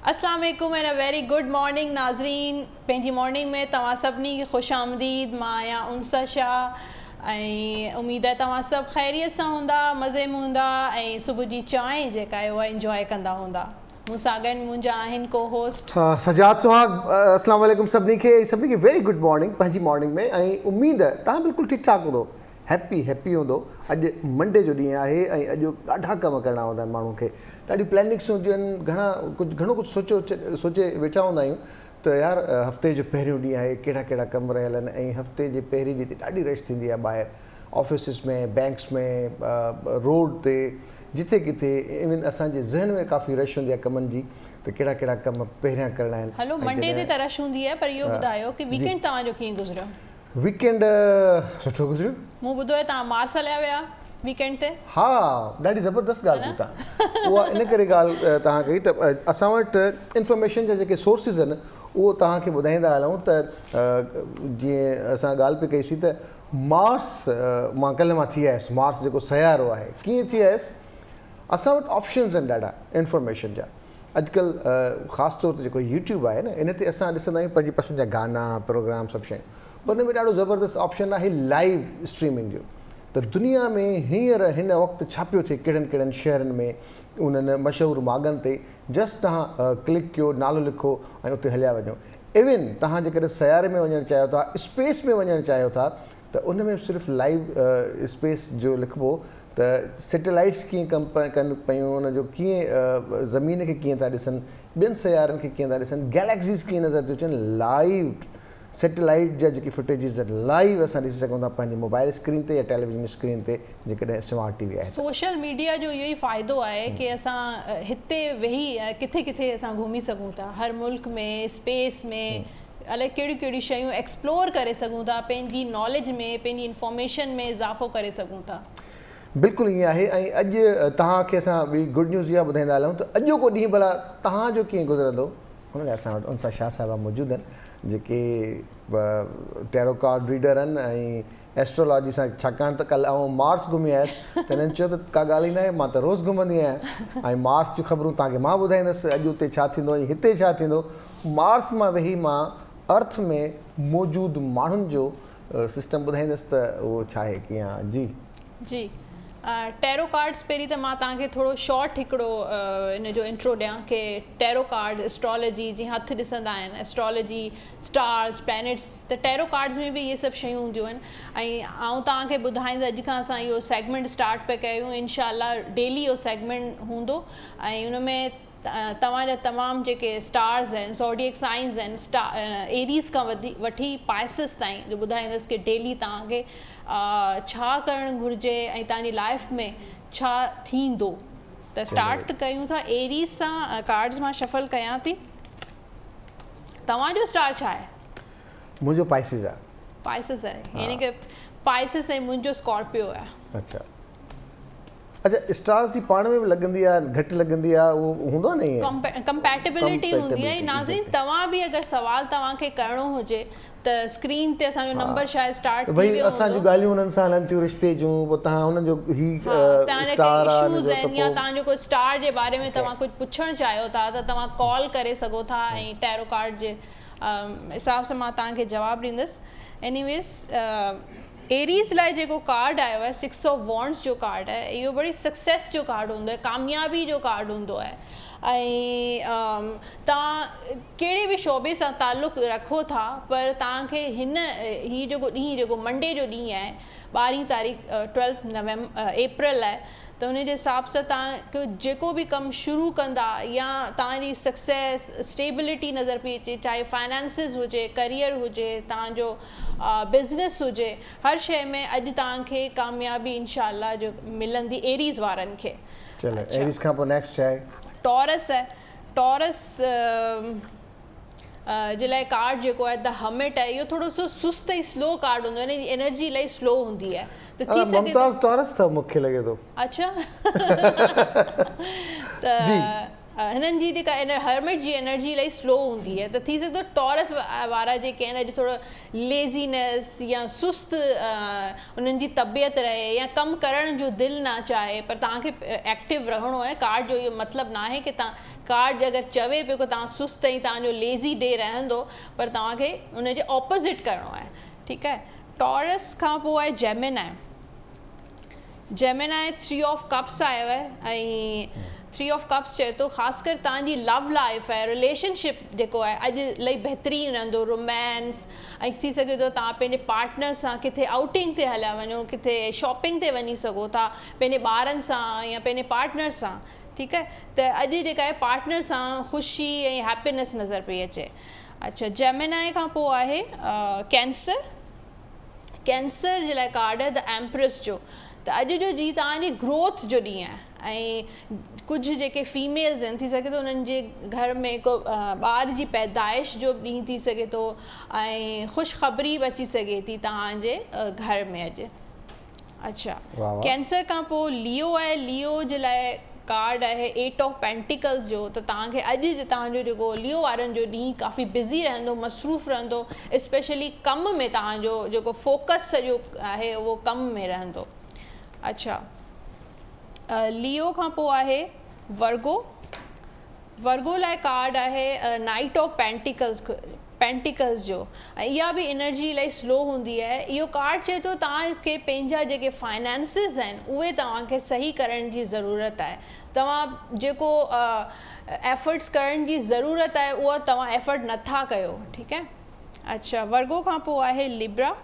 اسلام عليڪم and a very good morning ناظرين پنهنجي مارننگ ۾ توهان سڀني کي خوش آمديد مان آهيان انسا شاهه ۽ اميد آهي توهان سڀ خيريت سان هوندا مزي ۾ هوندا ۽ صبح جي چانهه جيڪا آهي اها انجواء ڪندا هوندا مون سان گڏ منهنجا آهن ڪو هوسٽ. سجاد سهاڳ اسلام عليڪم سڀني کي ۽ سڀني کي ويري گڊ مارننگ پنهنجي مارننگ ۾ ۽ اميد توهان بلڪل ٺيڪ ٺاڪ هوندو هيپي هيپي هوندو اڄ منڊي جو ڏينهن آهي ۽ اڄ ڏاڍا ڪم ڪرڻا هوندا آهن ماڻهو کي ڏاڍيون پلاننگس هونديون آهن گهڻا ڪجهه گهڻو ڪجهه سوچيو سوچي ويٺا هوندا آهيون ته يار هفتي جو پهريون ڏينهن آهي ڪهڙا ڪهڙا ڪم رهيل آهن ۽ هفتي جي پهرين ڏينهن تي ڏاڍي رش ٿيندي آهي ٻاهر آفيسز ۾ بينڪس ۾ روڊ تي جٿي ڪٿي ايون اسان جي ذهن ۾ ڪافي رش هوندي آهي ڪمن جي ته ڪهڙا ڪهڙا ڪم پهريان ڪرڻا آهن هلو منڊي تي ته رش هوندي آهي پر اهو ٻڌايو ڪي ويڪينڊ توهان جو ڪيئن گذريو؟ ويڪ اينڊ سٺو گذريو. مون ٻڌو آهي توهان مارس هليا ويا ويڪ اينڊ تي. ها ڏاڍي زبردست ڳالهه ڪئي توهان اها ان ڪري ڳالهه توهان ڪئي ته اسان وٽ انفارميشن جا جيڪي سورسز آهن اهو توهان کي ٻڌائيندا هلون ته جيئن اسان ڳالهه پئي ڪئي سين ته مارس مان ڪلهه مان ٿي آيس مارس جيڪو سيارو آهي ڪيئن ٿي آيس اسان وٽ آپشنز آهن ڏاڍا انفارميشن جا اڄڪلهه خاص طور تي جيڪو يوٽيوب آهي نه ان تي اسان ڏسندا آهيون پنهنجي پسند جا گانا پروگرام سڀ شيون پر ان ۾ ڏاڍو زبردست آپشن آهي لائيو اسٽريمنگ جو ته دنيا ۾ هينئر هن وقت ڇا پيو ٿئي ڪهڙن ڪهڙن شهرن ۾ انهن مشهور ماڳن تي جسٽ توهان ڪلڪ ڪيو نالو لکو ۽ اتي هليا وڃو ايون توهان جيڪڏهن سياري ۾ وڃڻ چاهيو ٿا اسپيس ۾ وڃڻ چاهيو ٿا ته ان ۾ صرف لائيو اسپيس جو لکبو ته سيٽلائيٽس ڪيئن ڪم ڪن پيون ان جو ڪيئن زمين کي ڪيئن ٿا ڏسن ٻين سيارن کي ڪيئن ٿا ڏسن گيليڪسيز ڪيئن نظر ٿيون اچن لائيو سيٽلائيٽ جا جيڪي فوٽيجز آهن لائيو اسان ڏسي سگهون ٿا پنهنجي موبائل اسڪرين تي يا ٽيليويزن اسڪرين تي جيڪڏهن سمارٽ ٽي وي آهي ته. سوشل ميڊيا جو اهو ئي فائدو آهي ڪي اسان هتي ويهي ڪٿي ڪٿي اسان گهمي سگهون ٿا هر ملڪ ۾ اسپيس ۾ الائي ڪهڙيون ڪهڙيون شيون ايڪسپلور ڪري سگهون ٿا پنهنجي ناليج ۾ پنهنجي انفارميشن ۾ اضافو ڪري سگهون ٿا. بلڪل ائين آهي ۽ اڄ توهان کي اسان ٻي گڊ نيوز اها ٻڌائيندا هلون ته اڄوڪو ڏينهن ڀلا توهان جو ڪيئن گذرندو ان لاء اسان وٽ انسا شاهه صاحبه موجود آهن جيڪي ٽيرو ڪارڊ ريڊر آهن ۽ ايسٽرولاجي سان ڇاڪاڻ ته ڪلهه آئون مارس گهمي آيس ته هنن چيو ته ڪا ڳالهه ئي ناهي مان ته روز گهمندي آهيان ۽ مارس جون خبرون توهان کي مان ٻڌائيندس اڄ اتي ڇا ٿيندو ۽ هتي ڇا ٿيندو مارس مان ويهي مان ارٿ ۾ موجود ماڻهن جو سسٽم ٻڌائيندس ته اهو ڇا آهي ڪيئن آهي جي. جي ٽيرو ڪارڊز پهرين ته مان توهان کي ٿورو شارٽ هڪڙو ان جو انٽرو ڏيان ڪي ٽيرو ڪارڊز اسٽرالاجي جيئن هٿ ڏسندا آهن اسٽرالاجي اسٽارز پلانيٽس ته ٽيرو ڪارڊز ۾ به اهي سڀ شيون هونديون آهن ۽ آئون توهان کي ٻڌائيندس اڄ کان اسان اهو سيگمينٽ اسٽارٽ پيا ڪيون انشاء الله ڊيلي اهو سيگمينٽ هوندو ۽ ان ۾ توهان جا تمام جيڪي اسٽارز آهن زوڊيڪ سائنز آهن ايريز کان وٺي پائسس تائين جو ٻڌائيندس ڪي ڊيلي توهان کي ڇا ڪرڻ گهرجي ۽ توهان جي لائف ۾ ڇا ٿيندو ته اسٽارٽ ڪيون ٿا ايريز سان ڪارڊز مان شفل ڪيان ٿي توهان جو اسٽار ڇا آهي؟ منهنجو پائسز آهي. پائسز آهي يعني ڪي پائسز ۽ منهنجو اسڪارپيو آهي. اڇا اڇا اسٽارز جي پاڻ ۾ به لڳندي آهي گهٽ لڳندي آهي اهو هوندو آهي نه ائين ڪمپيٽيبلٽي هوندي آهي ناظرين توهان به اگر سوال توهان کي ڪرڻو هجي ته اسڪرين تي اسان جو نمبر شايد اسٽارٽ ٿي ويو هوندو. اسان جون ڳالهيون انهن سان هلن ٿيون رشتي جون پوء توهان انهن جو هي اسٽار آهي ان جو ته پوء يا توهان جو ڪو اسٽار جي باري ۾ توهان ڪجهه پڇڻ چاهيو ٿا ته توهان ڪال ڪري سگهو ٿا ۽ ٽيرو ڪارڊ جي حساب سان مان توهان کي جواب ڏيندس ايني ويز ايريز لاء جيڪو ڪارڊ آيو آهي سڪس آف وانڊز جو ڪارڊ آهي اهو بڙي سڪسيس جو ڪارڊ هوندو آهي ڪاميابي جو ڪارڊ هوندو آهي ۽ توهان ڪهڙي به شعبي سان تعلق رکو ٿا پر توهان کي هن هي جيڪو ڏينهن جيڪو منڊي جو ڏينهن آهي ٻارهين تاريخ ٽويلٿ نومبر اپريل آهي ته ان جي حساب سان توهان کي جيڪو به ڪم شروع ڪندا يا توهان جي سڪسيس اسٽيبلٽي نظر پئي اچي چاهي فائنانسز هجي ڪريئر هجي توهان جو بزنس هجي هر شيء ۾ اڄ توهان کي ڪاميابي انشاء الله جو ملندي ايريز وارن کي. چلو ايريز کان پوء نيڪسٽ ڇا آهي؟ ٽورس آهي ٽورس جي لاء ڪارڊ جيڪو آهي The Hermit آهي اهو ٿورو سو سست ۽ سلو ڪارڊ هوندو آهي ان جي انرجي الاهي سلو هوندي آهي ته ٿي سگهي ٿو ممتاز ٽورس اٿو مون کي لڳي ٿو. اڇا ته هنن جي جيڪا هرمٽ جي انرجي الاهي سلو هوندي آهي ته ٿي سگهي ٿو ٽورس وارا جيڪي آهن اڄ ٿورو ليزينس يا سست انهن جي طبيعت رهي يا ڪم ڪرڻ جو دل نه چاهي پر توهان کي ايڪٽو رهڻو آهي ڪارڊ جو اهو مطلب ناهي ڪي توهان ڪارڊ اگر چوي پيو ڪه توهان سست ۽ توهان جو ليزي ڊي رهندو پر توهان کي ان جي اپوزٽ ڪرڻو آهي ٺيڪ آهي ٽارس کان پوء آهي Gemini Gemini three of cups آيو آهي ۽ ٿري آف ڪپس چئي ٿو خاص ڪر توهان جي لو لائف آهي رليشن شپ جيڪو آهي اڄ الاهي بهترين رهندو رومانس ۽ ٿي سگهي ٿو توهان پنهنجي پارٽنر سان ڪٿي آئوٽنگ تي هليا وڃو ڪٿي شاپنگ تي وڃي سگهو ٿا پنهنجي ٻارن سان يا پنهنجي پارٽنر سان ٺيڪ آهي ته اڄ جيڪا آهي پارٽنر سان خوشي ۽ هيپينس نظر پئي اچي اڇا جيمينائي کان پوء آهي ڪينسر ڪينسر جي لاء ڪارڊ آهي The Empress جو ته اڄ جو جي توهان جي گروٿ جو ڏينهن آهي ۽ ڪجهه جيڪي فيميلز آهن ٿي سگهي ٿو انهن جي گهر ۾ ڪو ٻار جي پيدائش جو ڏينهن ٿي سگهي ٿو ۽ خوشخبري به اچي سگهي ٿي توهان جي گهر ۾ اڄ. اڇا ڪينسر کان پوء ليو آهي ليو جي لاء ڪارڊ آهي ايٽ آف پينٽيڪلز جو ته توهان کي اڄ توهان جو جيڪو ليو وارن جو ڏينهن ڪافي بزي رهندو مصروف رهندو اسپيشلي ڪم ۾ توهان جو جيڪو فوڪس سڄو آهي اهو ڪم ۾ رهندو اڇا ليو کان پوء آهي ورگو ورگو لاء ڪارڊ آهي نائٽ آف پينٽيڪلز پينٽيڪلز جو ۽ اها به انرجي الاهي سلو هوندي آهي اهو ڪارڊ چئي ٿو توهان کي پنهنجا جيڪي فائنانسز آهن اهي توهان کي صحيح ڪرڻ جي ضرورت آهي توهان جيڪو ايفرٽس ڪرڻ جي ضرورت آهي اها توهان ايفرٽ نٿا ڪيو ٺيڪ آهي اڇا ورگو کان پوء آهي لبرا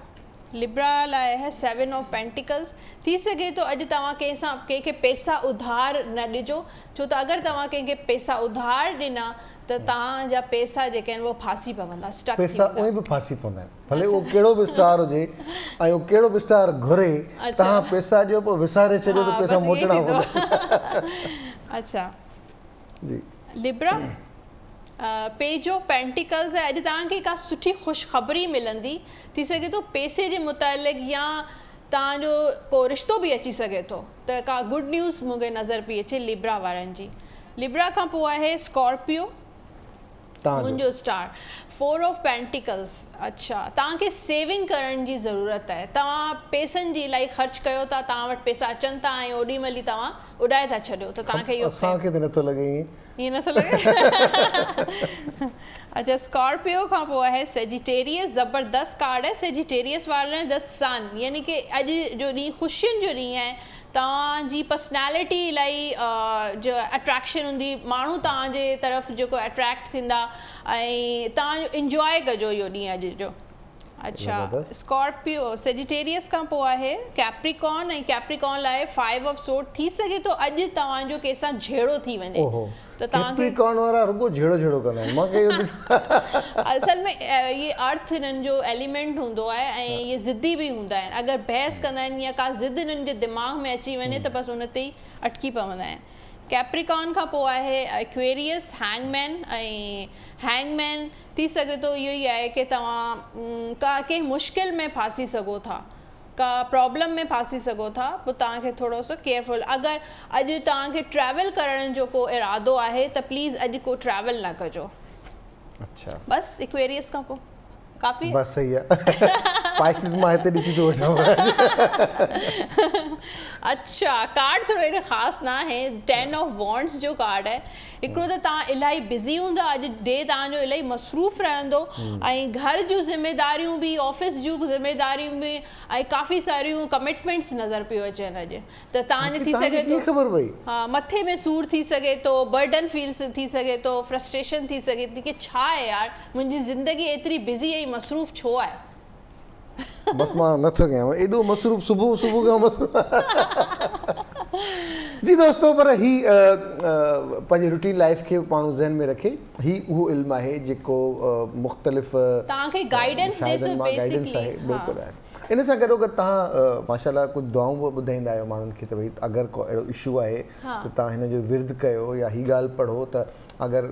لبرا لاء آهي سيون آف پينٽيڪلز ٿي سگهي ٿو اڄ توهان ڪنهن سان ڪنهن کي پيسا اڌار نه ڏجو ڇو ته اگر توهان ڪنهن کي پيسا اڌار ڏنا ته توهان جا پيسا جيڪي آهن اهي ڦاسي پوندا اسٽڪ ٿي پيسا ويندا. اونئي به ڦاسي پوندا آهن ڀلي اهو ڪهڙو به اسٽار هجي ۽ اهو ڪهڙو به اسٽار گهري توهان پيسا ڏيو پوء وساري ڇڏيو ته ها پيسا بس ائين موٽڻا ٿيندو پوندا. اڇا جي. لبرا پيج آف پينٽيڪلز آهي اڄ توهان کي ڪا سٺي خوشخبري ملندي ٿي سگهي ٿو پيسي جي متعلق يا توهان جو ڪو رشتو به اچي سگهي ٿو ته ڪا گڊ نيوز مون کي نظر پئي اچي لبرا وارن جي لبرا کان پوء آهي اسڪارپيو منهنجو اسٽار فور آف پينٽيڪلز اڇا توهان کي سيونگ ڪرڻ جي ضرورت آهي توهان پيسن جي الاهي خرچ ڪيو ٿا توهان وٽ پيسا اچن ٿا ۽ اوڏي مهل ئي توهان اڏائي ٿا ڇڏيو ته توهان کي اهو اسان کي ته نٿو لڳي ائين. ائين نٿو لڳي اڇا اسڪارپيو کان پوء آهي سيجيٽيريس زبردست ڪارڊ آهي سيجيٽيريس وارن لاء The Sun يعني ڪي اڄ جو ڏينهن خوشين جو ڏينهن آهي توهان جي پرسنالٽي الاهي جو اٽريڪشن هوندي ماڻهو توهان جي طرف جيڪو اٽريڪٽ ٿيندا ۽ توهان جو انجواء ڪجو اهو ڏينهن اڄ جو. اڇا اسڪارپيو سيجيٽيريس کان پوء آهي ڪيپريڪون ۽ ڪيپريڪون لاء فائيو آف سورڊ ٿي سگهي ٿو اڄ توهان جو ڪنهن سان جهيڙو ٿي وڃي ته توهان کي ڪيپريڪون وارا رڳو جهيڙو جهيڙو ڪندا آهن مان کي اهو ڏٺو اصل ۾ اهي ارٿ انهن جو ايليمينٽ هوندو آهي ۽ اهي ضدي به هوندا آهن اگر بحث ڪندا آهن يا ڪا ضد انهن جي دماغ ۾ اچي وڃي ته بس ان تي ئي اٽڪي پوندا آهن ڪيپريڪون کان پوء آهي ايڪويريس هينگ مين ۽ هينگ مين ٿي سگهي ٿو اهو ئي آهي ڪي توهان ڪا ڪنهن مشڪل ۾ ڦاسي سگهو ٿا ڪا پرابلم ۾ ڦاسي سگهو ٿا پوء توهان کي ٿورو سو ڪيئرفل اگر اڄ توهان کي ٽريول ڪرڻ جو ڪو ارادو آهي ته پليز اڄ ڪو ٽريول نه ڪجو. اڇا. بس اڪويريس کان پوء ڪافي. بس صحيح آ پائسز مان هتي ڏسي ٿو وٺان. اڇا ڪارڊ ٿورو ايڏو خاص ناهي ٽين آف وانڊز جو ڪارڊ آهي هڪڙو ته توهان الاهي بزي هوندا اڄ ڊي توهان جو الاهي مصروف رهندو ۽ گهر جون ذميداريون به آفيس جون ذميداريون به ۽ ڪافي ساريون ڪمٽمينٽس نظر پيو اچن اڄ ته توهان جي ٿي سگهي ٿو خبر پئي ها مٿي ۾ سور ٿي سگهي ٿو برڊن فيل ٿي سگهي ٿو فرسٽريشن ٿي سگهي ٿي ڪي ڇا آهي يار منهنجي زندگي ايتري بزي ۽ مصروف ڇو آهي. بس مان نه ٿو ڪيان ايڏو مصروف صبح صبح کان مصروف جي دوستو پر هي پنهنجي روٽين لائف کي پاڻ ذهن ۾ رکي هي اهو علم آهي جيڪو مختلف توهان کي گائيڊنس ڏي ٿو بيسڪلي بلڪل آهي ان سان گڏو گڏ توهان ماشاءالله ڪجهه دعائون به ٻڌائيندا آهيو ماڻهن کي ته ڀئي اگر ڪو اهڙو اشو آهي ته توهان هن جو ورد ڪيو يا هي ڳالهه پڙهو ته اگر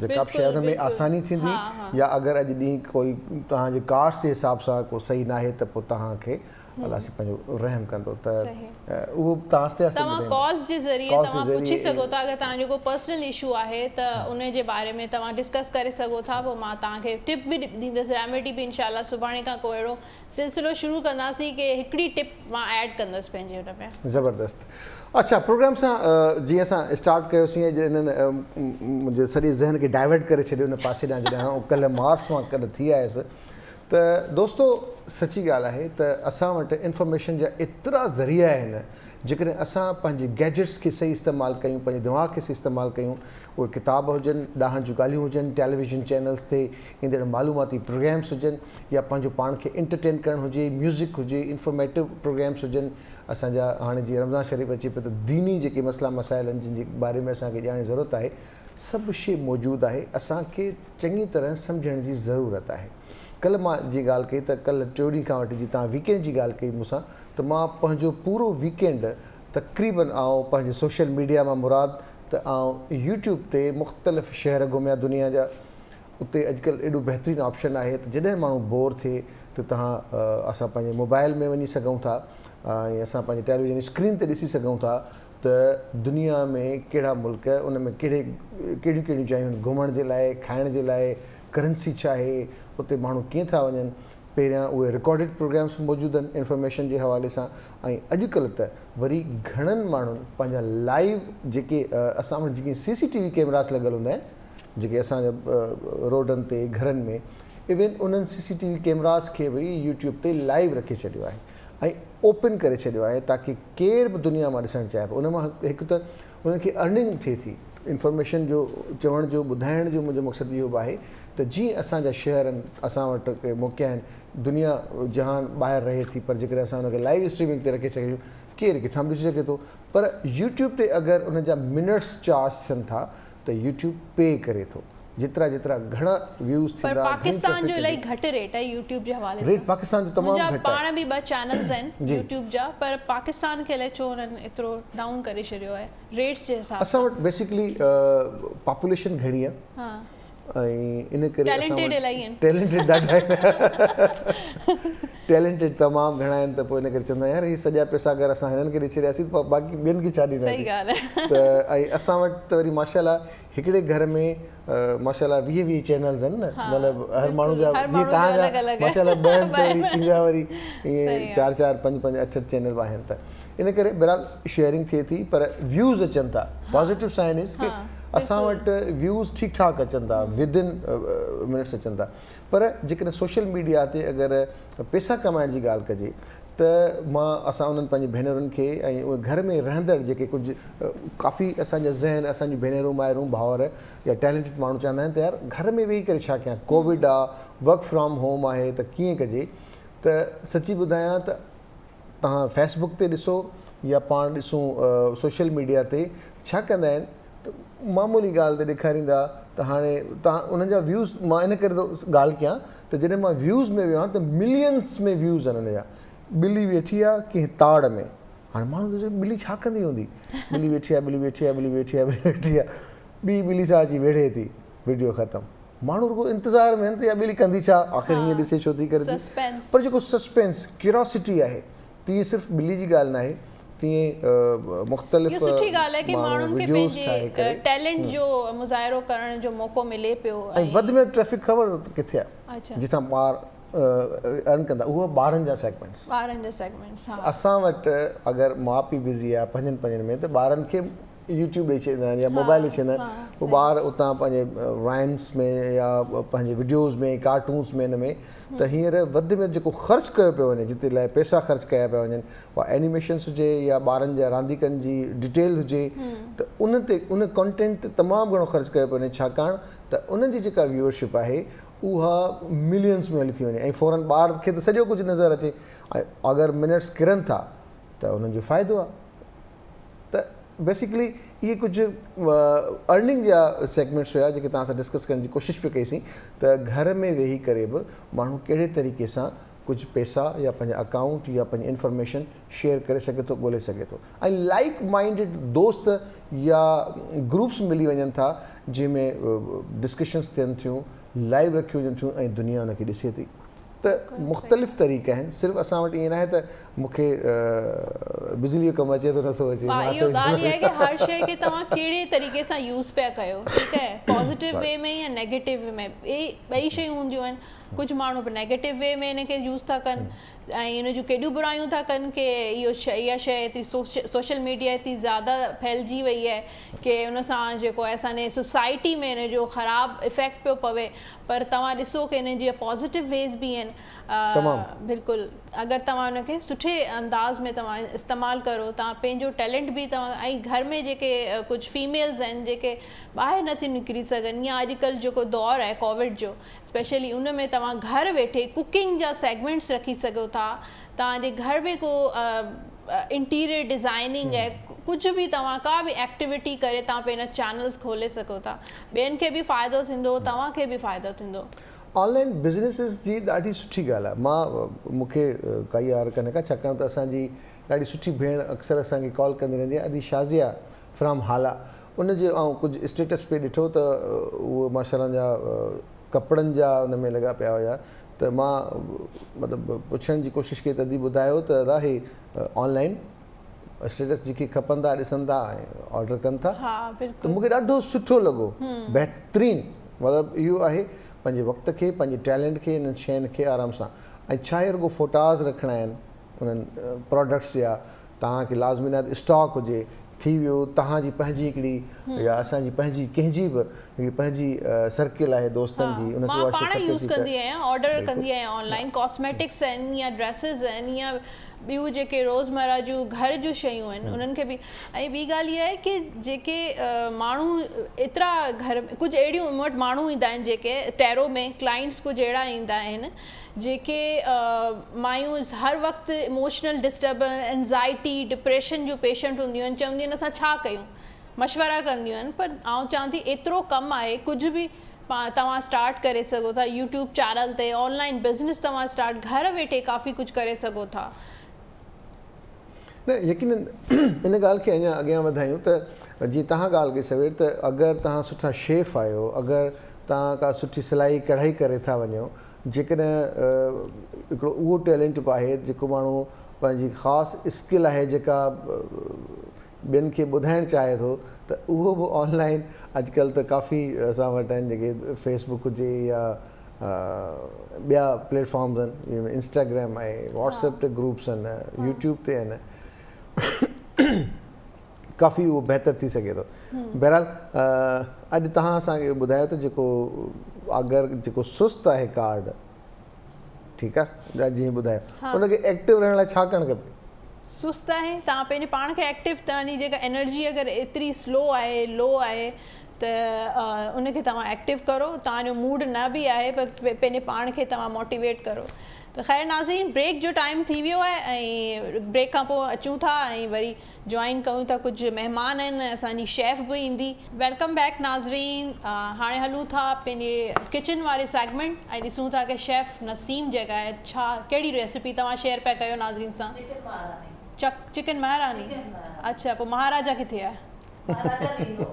جيڪا به شيء ان ۾ آساني ٿيندي يا اگر اڄ ڏينهن ڪوئي توهان جي ڪارڊس جي حساب سان ڪو صحيح ناهي ته پوء توهان کي الله سائين پنهنجو رحم ڪندو ته اهو به توهان آهستي آهستي توهان ڪالز جي ذريعي توهان پڇي سگهو ٿا اگر توهان جو ڪو پرسنل اشو آهي ته ان جي باري ۾ توهان ڊسڪس ڪري سگهو ٿا پوء مان توهان کي ٽپ به ڏيندس ريميڊي به انشاء الله سڀاڻي کان ڪو اهڙو سلسلو شروع ڪنداسين ڪي هڪڙي ٽپ مان ايڊ ڪندس پنهنجي ان ۾. زبردست اڇا پروگرام سان جيئن اسان اسٽارٽ ڪيوسين اڄ انهن منهنجي سڄي ذهن کي ڊائيورٽ ڪري ڇڏيو ان پاسي ڏانهن جڏهن آئون ڪلهه مارس مان ڪلهه ٿي آيس ته دوستو سچي ڳالهه آهي ته اسان وٽ انفارميشن جا ايترا ذريعا آهن جيڪڏهن اسان پنهنجي گيجٽس کي صحيح استعمال ڪيون پنهنجي دماغ کي صحيح استعمال ڪيون اهي ڪتاب هجن ڏاهن جون ڳالهيون هجن ٽيليويزن چينلز تي ايندڙ معلوماتي پروگرامس هجن يا پنهنجو پاڻ کي انٽرٽين ڪرڻ هجي ميوزڪ هجي انفارميٽو پروگرامس هجن اسان جا هاڻي جيئن رمضان شريف اچي پيو ته ديني جيڪي مسئلا مسائل آهن جن جي باري ۾ اسان کي ڄاڻ جي ضرورت آهي سڀ شي موجود آهي اسان کي چڱي طرح سمجهڻ جي ضرورت آهي ڪلهه مان جيئن ڳالهه ڪئي ته ڪلهه ٽيون ڏينهن کان وٺي جي توهان ويڪينڊ جي ڳالهه ڪئي مون سان ته مان پنهنجو پورو ويڪينڊ تقريبن آئون پنهنجي سوشل ميڊيا مان مراد ته آئون يوٽيوب تي مختلف شهر گهميا دنيا جا اتي اڄڪلهه ايڏو بهترين آپشن آهي ته جڏهن ماڻهو بور ٿئي ته توهان اسان پنهنجي موبائل ۾ وڃي سگهون ٿا ۽ اسان پنهنجي ٽيليويزن اسڪرين تي ڏسي سگهون ٿا ته دنيا ۾ ڪهڙا ملڪ ان ۾ ڪهڙي ڪهڙيون ڪهڙيون جايون آهن گهمڻ جي لاء کائڻ جي لاء ڪرنسي ڇا آهي اتي ماڻهو ڪيئن ٿا وڃن پهريان اهي رڪارڊڊ پروگرامس موجود آهن انفارميشن جي حوالي سان ۽ اڄڪلهه ته وري گهڻن ماڻهن پنهنجا لائيو جيڪي اسان وٽ جيڪي سي سي ٽي وي ڪيمراس لڳل هوندا آهن جيڪي اسان جا روڊن تي گهرن ۾ ايون انهن سي سي ٽي وي ڪيمراس کي به يوٽيوب تي لائيو رکي ڇڏيو آهي ۽ اوپن ڪري ڇڏيو آهي تاڪي ڪير به دنيا مان ڏسڻ چاهي ان مان هڪ ته انهن کي ارننگ ٿئي ٿي انفارميشن جو چوڻ جو ٻڌائڻ جو منهنجو مقصد اهو به آهي ته جيئن اسان جا شهر آهن اسان وٽ ڪي موقعا آهن دنيا جهان ٻاهر رهي ٿي پر جيڪڏهن اسان ان کي لائيو اسٽريمنگ تي رکي ڇڏيون ڪير ڪٿان به ڏسي سگهي ٿو پر يوٽيوب تي اگر ان جا منٽس چارج ٿين ٿا ته يوٽيوب پي ڪري ٿو جيترا جيترا گهڻا ويوز پر ٿيندا گهڻي پاڪستان ٽريفڪ جو ايندي. الائي گهٽ ريٽ آهي يوٽيوب جي حوالي ريٽ سان پاڪستان جو تمام منهنجا گهٽ آهي. پاڻ به ٻه چينلز آهن جي. يوٽيوب جا پر پاڪستان کي الائي ڇو هنن ايترو ڊائون ڪري ڇڏيو آهي ريٽس جي حساب اسان سان. وٽ بيسيڪلي پاپوليشن گهڻي آهي ها. ۽ ان ڪري اسان ٽيلنٽيڊ وٽ الائي آهن. ٽيلنٽيڊ ڏاڍا آهن ٽيلنٽيڊ تمام گهڻا آهن ته پوء ان ڪري چوندا آهن يار هي سڄا پئسا اگر اسان هنن کي ڏئي ڇڏياسين ته باقي ٻين کي ڇا صحيح ڏينداسين ڳالهه آهي. ته ۽ اسان وٽ ته وري ماشاء الله هڪڙي گهر ۾ ماشاء الله 20 20 چينلز آهن نه مطلب هر ماڻهو جا جيئن توهان جا ماشاء الله ٻه آهن ته وري ڪنهن جا وري ائين چار چار پنج پنج اٺ اٺ چينل به آهن ته ان ڪري بهرحال شيئرنگ ٿئي ٿي پر ويوز اچن ٿا پازيٽو سائن از ڪي اسان وٽ ويوز ٺيڪ ٺاڪ اچن ٿا ود ان منٽس اچن ٿا پر جيڪڏهن سوشل ميڊيا تي اگر پيسا ڪمائڻ جي ڳالهه ڪجي ته مان اسان انهن پنهنجي ڀينرن کي ۽ اهي گهر ۾ رهندڙ جيڪي ڪجهه ڪافي اسان جا ذهن اسان جون ڀينرون مائرون ڀائر يا ٽيلنٽيڊ ماڻهو چوندا آهن ته يار گهر ۾ ويهي ڪري ڇا ڪيان ڪووڊ آ ورڪ فرام هوم آهي ته ڪيئن ڪجي ته سچي ٻڌايان ته توهان فيس بڪ تي ڏسو يا پاڻ ڏسون سوشل ميڊيا تي ڇا ڪندا آهن ته معمولي ڳالهه تي ڏيکاريندا ته هاڻي توهان انهن جا ويوز مان ان ڪري ٿو ڳالهه ڪيان ته جڏهن مان ويوز ۾ ويو آهيان ته ملينس ۾ ويوز آهن ان جا ٻلي ويٺي آهي ڪنهن تاڙ ۾ هاڻي ماڻهو ٿو چئي ٻلي ڇا ڪندي هوندي ٻلي ويٺي آهي ٻلي ويٺي آهي ٻلي ويٺي آهي ٻلي ويٺي آهي ٻي ٻلي سان اچي ويڙهي ٿي وڊيو ختم ماڻهو رڳو انتظار ۾ آهن ته اها ٻلي ڪندي ڇا آخر هيئن ڏسي ڇو ٿي ڪري ٿي پر جيڪو سسپينس ڪيوريوسٽي آهي تيئن صرف ٻلي جي ڳالهه ناهي تيئن مختلف اهو سٺي ڳالهه آهي ڪي ماڻهن کي پنهنجي ٽيلنٽ جو مظاهرو ڪرڻ جو موقعو ملي پيو ۽ وڌ ۾ وڌ ٽريفڪ خبر اٿو ڪٿي آهي جتان ٻار ارن ڪندا اهو ٻارن جا سيگمينٽس ٻارن جا سيگمينٽس ها اسان وٽ اگر ماء پيء بزي آهي پنهنجن پنهنجن ۾ ته ٻارن کي يوٽيوب ڏئي ڇڏيندا آهن يا موبائل ڏئي ڇڏيندا آهن پوء ٻار اتان پنهنجي رائمس ۾ يا پنهنجي وڊيوز ۾ ڪارٽونس ۾ ان ۾ ته هينئر وڌ ۾ جيڪو خرچ ڪيو پيو وڃي جتي لاء پئسا خرچ ڪيا پيا وڃن اها اينيميشنس هجي يا ٻارن جا رانديڪن جي ڊيٽيل هجي ته ان تي ان ڪنٽينٽ تي تمام گهڻو خرچ ڪيو پيو وڃي ڇاڪاڻ ته انهن جي جيڪا ويورشپ آهي اها ملينس ۾ هلي ٿي وڃي ۽ فورن ٻار کي ته سڄو ڪجهه نظر اچي ۽ اگر منٽس ڪرن ٿا ته انهن جو فائدو آهي ته بيسيڪلي اهي ڪجهه ارننگ جا سيگمينٽس هيا جيڪي توهان سان ڊسڪس ڪرڻ جي ڪوشش پئي ڪئي سين ته گهر ۾ ويهي ڪري به ماڻهو ڪهڙي طريقي سان ڪجهه پئسا يا پنهنجا اڪائونٽ يا پنهنجي انفارميشن شيئر ڪري سگهي ٿو ڳولي سگهي ٿو ۽ لائيڪ مائنڊيڊ دوست يا گروپس ملي وڃن ٿا جنهن ۾ ڊسڪشنس ٿين ٿيون لائيو رکيون وڃن ٿيون ۽ دنيا ان کي ڏسي ٿي ته مختلف طريقا آهن صرف اسان وٽ ائين ناهي ته مون کي بجلي جو ڪم اچي ٿو نٿو اچي ها اهو ڳالهه اها آهي ڪه هر شيء کي توهان ڪهڙي طريقي سان يوز پيا ڪيو ٺيڪ آهي پازيٽو وي ۾ يا نيگيٽو وي ۾ ٻئي شيون هونديون آهن ڪجهه ماڻهو نيگيٽو وي ۾ ان کي يوز ٿا ڪن ۽ ان جون ڪيڏيون برايون ٿا ڪن ڪي اهو اها شيء ايتري سوشل ميڊيا ايتري زياده ڦهلجي وئي آهي ڪي ان سان جيڪو آهي اسان جي سوسائٽي ۾ ان جو خراب افيڪٽ پيو پوي پر توهان ڏسو ڪي ان جي پازيٽو ويز به آهن تمام. بلڪل اگر توهان ان کي سٺي انداز ۾ توهان استعمال ڪرو توهان پنهنجو ٽيلنٽ به توهان ۽ گهر ۾ جيڪي ڪجهه فيميلز آهن جيڪي ٻاهر نٿيون نڪري سگهن يا اڄڪلهه جيڪو دور آهي ڪووڊ جو اسپيشلي ان ۾ توهان گهر ويٺي ڪوڪنگ جا سيگمينٽس رکي سگهو ٿا توهان جي گهر ۾ ڪو انٽيريئر ڊزائننگ آهي ڪجهه به توهان ڪا به ايڪٽيوٽي ڪري توهان پنهنجا چينلز کولي سگهو ٿا ٻين کي به فائدو ٿيندو توهان کي به فائدو ٿيندو. آن لائن بزنيسز جي ڏاڍي سٺي ڳالهه آهي مان مون کي ڪائي آر ڪانهي ڪا ڇاڪاڻ ته اسان جي ڏاڍي سٺي ڀيڻ اڪثر اسان کي ڪال ڪندي رهندي آهي ادي شازيه فرام هالا ان جو آئون ڪجهه اسٽيٽس پئي ڏٺو ته اهو ماشاءالله ان جا ڪپڙن جا ان ۾ لڳا پيا هيا ته مان مطلب پڇڻ جي ڪوشش ڪئي ته ادي ٻڌايو ته ادا هي آن لائن اسٽيٽس جيڪي کپن ٿا ڏسن ٿا ۽ آرڊر ڪن ٿا ته مونکي ڏاڍو سٺو لڳو بهترين مطلب اهو آهي پنهنجي وقت کي پنهنجي ٽيلنٽ کي انهن شين کي آرام سان ۽ ڇا هي رڳو فوٽاز رکڻا آهن انهن پراڊڪٽس جا توهان کي لازمي ناهي ته اسٽاڪ هجي، ٿي ويو توهان جي پنهنجي هڪڙي يا اسان جي پنهنجي ڪنهن جي به هڪڙي پنهنجي سرڪل آهي دوستن جي ان کي مان اها شيء پاڻ کپي يوز ٿي ته ڪندي آهيان آرڊر بلڪل ڪندي آهيان آن لائن ڪاسميٽڪس آهن يا ڊريسز آهن يا ٻيون جيڪي روزمره جون گهر جون شيون آهن انهن کي به ۽ ٻي ڳالهه اها آهي ڪي جيڪي ماڻهو ايترا گهر ڪجهه اهڙيون مون وٽ ماڻهو ايندا آهن جيڪي ٽيرو ۾ ڪلائنٽس ڪجهه اهڙا ايندا آهن جيڪي مايون هر وقت اموشنل ڊسٽربنس، انزائٽي، ڊپريشن جون پيشنٽ هونديون آهن چونديون آهن اسان ڇا ڪيون مشورا ڪنديون آهن پر آئون چوان ٿي ايترو ڪم آهي ڪجهه به توهان اسٽارٽ ڪري سگهو ٿا يوٽيوب چينل تي آن لائن بزنس توهان اسٽارٽ گهر ويٺي ڪافي ڪجهه ڪري سگهو ٿا. نه يقينن ان ڳالهه کي اڃا اڳيان وڌايون ته جيئن توهان ڳالهه ڪئي سوير ته اگر توهان سٺا شيف آهيو اگر توهان ڪا سٺي سلائي ڪڙهائي ڪري ٿا وڃو جيڪڏهن هڪڙو اهو ٽيلنٽ به آهي جيڪو ماڻهو پنهنجي خاص اسڪل آهي جيڪا ٻين کي ٻڌائڻ چاهي ٿو ته اهو به آن لائن اڄڪلهه ته ڪافي اسان وٽ آهن جيڪي فيس بڪ هجي يا ٻيا پليٽ فارمز آهن جنهن ۾ انسٽاگرام آهي واٽس ايپ تي گروپس آهن يوٽيوب تي آهن ڪافي اهو بهتر ٿي سگهي ٿو. بهرحال اڄ توهان اسان کي اهو ٻڌايو ته جيڪو اگر جيڪو سست آهي ڪارڊ ٺيڪ آهي جيئن ٻڌايو ان کي ايڪٽو رهڻ لاء ڇا ڪرڻ کپي؟ سست آهي توهان پنهنجي پاڻ کي ايڪٽو توهان جي جيڪا انرجي اگر ايتري سلو آهي لو آهي ته ان کي توهان ايڪٽو ڪرو توهان جو موڊ نه به آهي پر پنهنجي پاڻ کي توهان موٽيويٽ ڪرو ته خير ناظرين بريڪ جو ٽائيم ٿي ويو آهي ۽ بريڪ کان پوء اچون ٿا ۽ وري جوائن ڪيون ٿا ڪجهه مهمان آهن ۽ اسان جي شيف به ايندي. Welcome back ناظرين هاڻي هلون ٿا پنهنجي ڪچن واري سيگمينٽ ۽ ڏسون ٿا ڪه شيف نسيم جيڪا آهي ڇا ڪهڙي ريسيپي توهان شيئر پيا ڪيو ناظرين سان. چڪن مهاراڻي. چڪن مهاراڻي اڇا پوء مهاراجا ڪٿي آهي. مهاراجا به ايندو.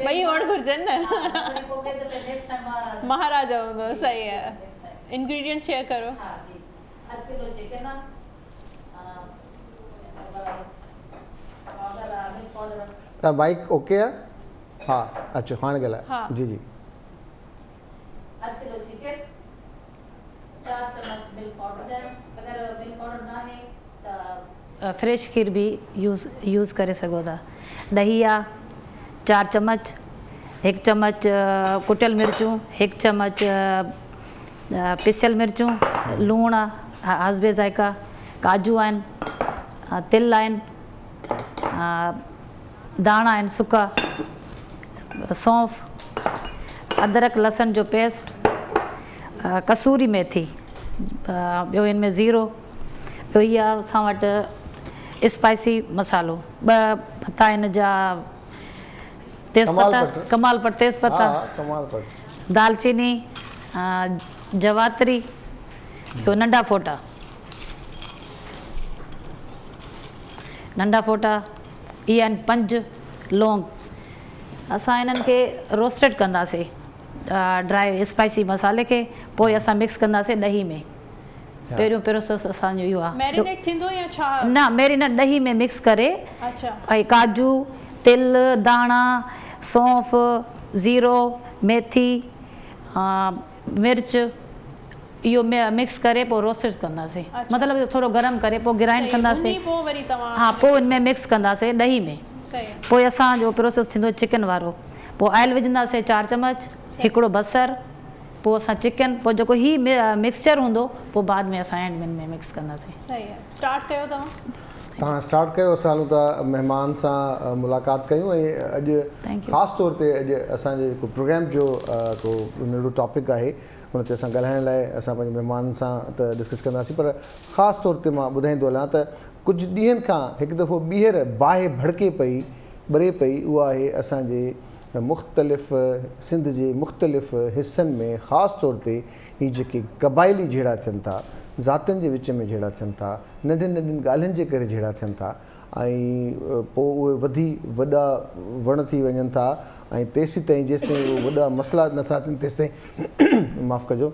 ٻئي هئڻ گهرجن نه. ها نه وري پوء ٻئي دفعي نيڪسٽ ٽائيم مهاراجا. مهاراجا هوندو صحيح آهي. Next time. Ingredients share ڪرو. ها جي اڌ ڪلو چڪن آ. تان مائيڪ اوڪي آ ها اچو هاڻي ڳالهايو جي جي. اڌ ڪلو چڪن 4 چمچ ملڪ پائوڊر جا اگر ملڪ پائوڊر ناهي ته فريش کير به يوز يوز ڪري سگهو ٿا ڏهي آ 4 چمچ هڪ چمچ ڪٽيل مرچون هڪ چمچ پيسيل مرچون لوڻ آ حسب ذائقه ڪاجو آهن، تل آهن، ڌاڻا آهن سڪا، سونف، ادرڪ لسڻ جو پيسٽ، قصوري ميٿي، ٻيو ان ۾ زيرو، ٻيو هي آهي اسان وٽ اسپائسي مصالحو، ٻه پتا هن جا تيز پتا، ڪمال پٽ تيز پتا، دالچيني، جواتري. ٻيو ننڍا ڦوٽا ننڍا ڦوٽا اهي آهن پنج لونگ اسان انهن کي روسٽيڊ ڪنداسي ڊرائي اسپائسي مصالحي کي پوء اسان مڪس ڪنداسي ڏهي ۾ پهريون پروسيس اسان جو اهو آهي. ميرينيٽ ٿيندو يا ڇا؟ نه ميرينيٽ ڏهي ۾ مڪس ڪري ۽ ڪاجو تل ڌاڻا سونف زيرو ميٿي مرچ اهو مڪس ڪري پوء روسٽ ڪنداسين مطلب ٿورو گرم ڪري پوء گرائنڊ ڪنداسين ها پوء ان ۾ مڪس ڪنداسين ڏهي ۾ پوء اسان جو پروسيس ٿيندو چڪن وارو پوء آئل وجهنداسين چار چمچ هڪڙو بصر پوء اسان چڪن پوء جيڪو هي مڪسچر هوندو پوء بعد ۾ اسان اينڊ ۾ مڪس ڪنداسين. صحيح آهي اسٽارٽ ڪيو توهان. توهان اسٽارٽ ڪيو اسان هلون ٿا مهمان سان ملاقات ڪيون ۽ اڄ خاص طور تي اڄ اسان جو جيڪو پروگرام جو ڪو ننڍڙو ٽاپڪ آهي ان تي اسان ڳالهائڻ لاء اسان پنهنجي مهمانن سان ته ڊسڪس ڪنداسين پر خاص طور تي مان ٻڌائيندو هلان ته ڪجهه ڏينهن کان هڪ دفعو ٻيهر باهه ڀڙڪي پئي ٻري پئي اها آهي اسان جي مختلف سنڌ جي مختلف حصن ۾ خاص طور تي هي جيڪي قبائلي جهيڙا ٿين ٿا ذاتين جي وچ ۾ جهيڙا ٿين ٿا ننڍين ننڍين ڳالهين جي ڪري جهيڙا ٿين ٿا ۽ پوء اهي وڌي وڏا وڻ ٿي وڃن ٿا ۽ تيسيتائين جيستائين اهي وڏا مسئلا نه ٿا ٿين تيستائين معاف ڪجو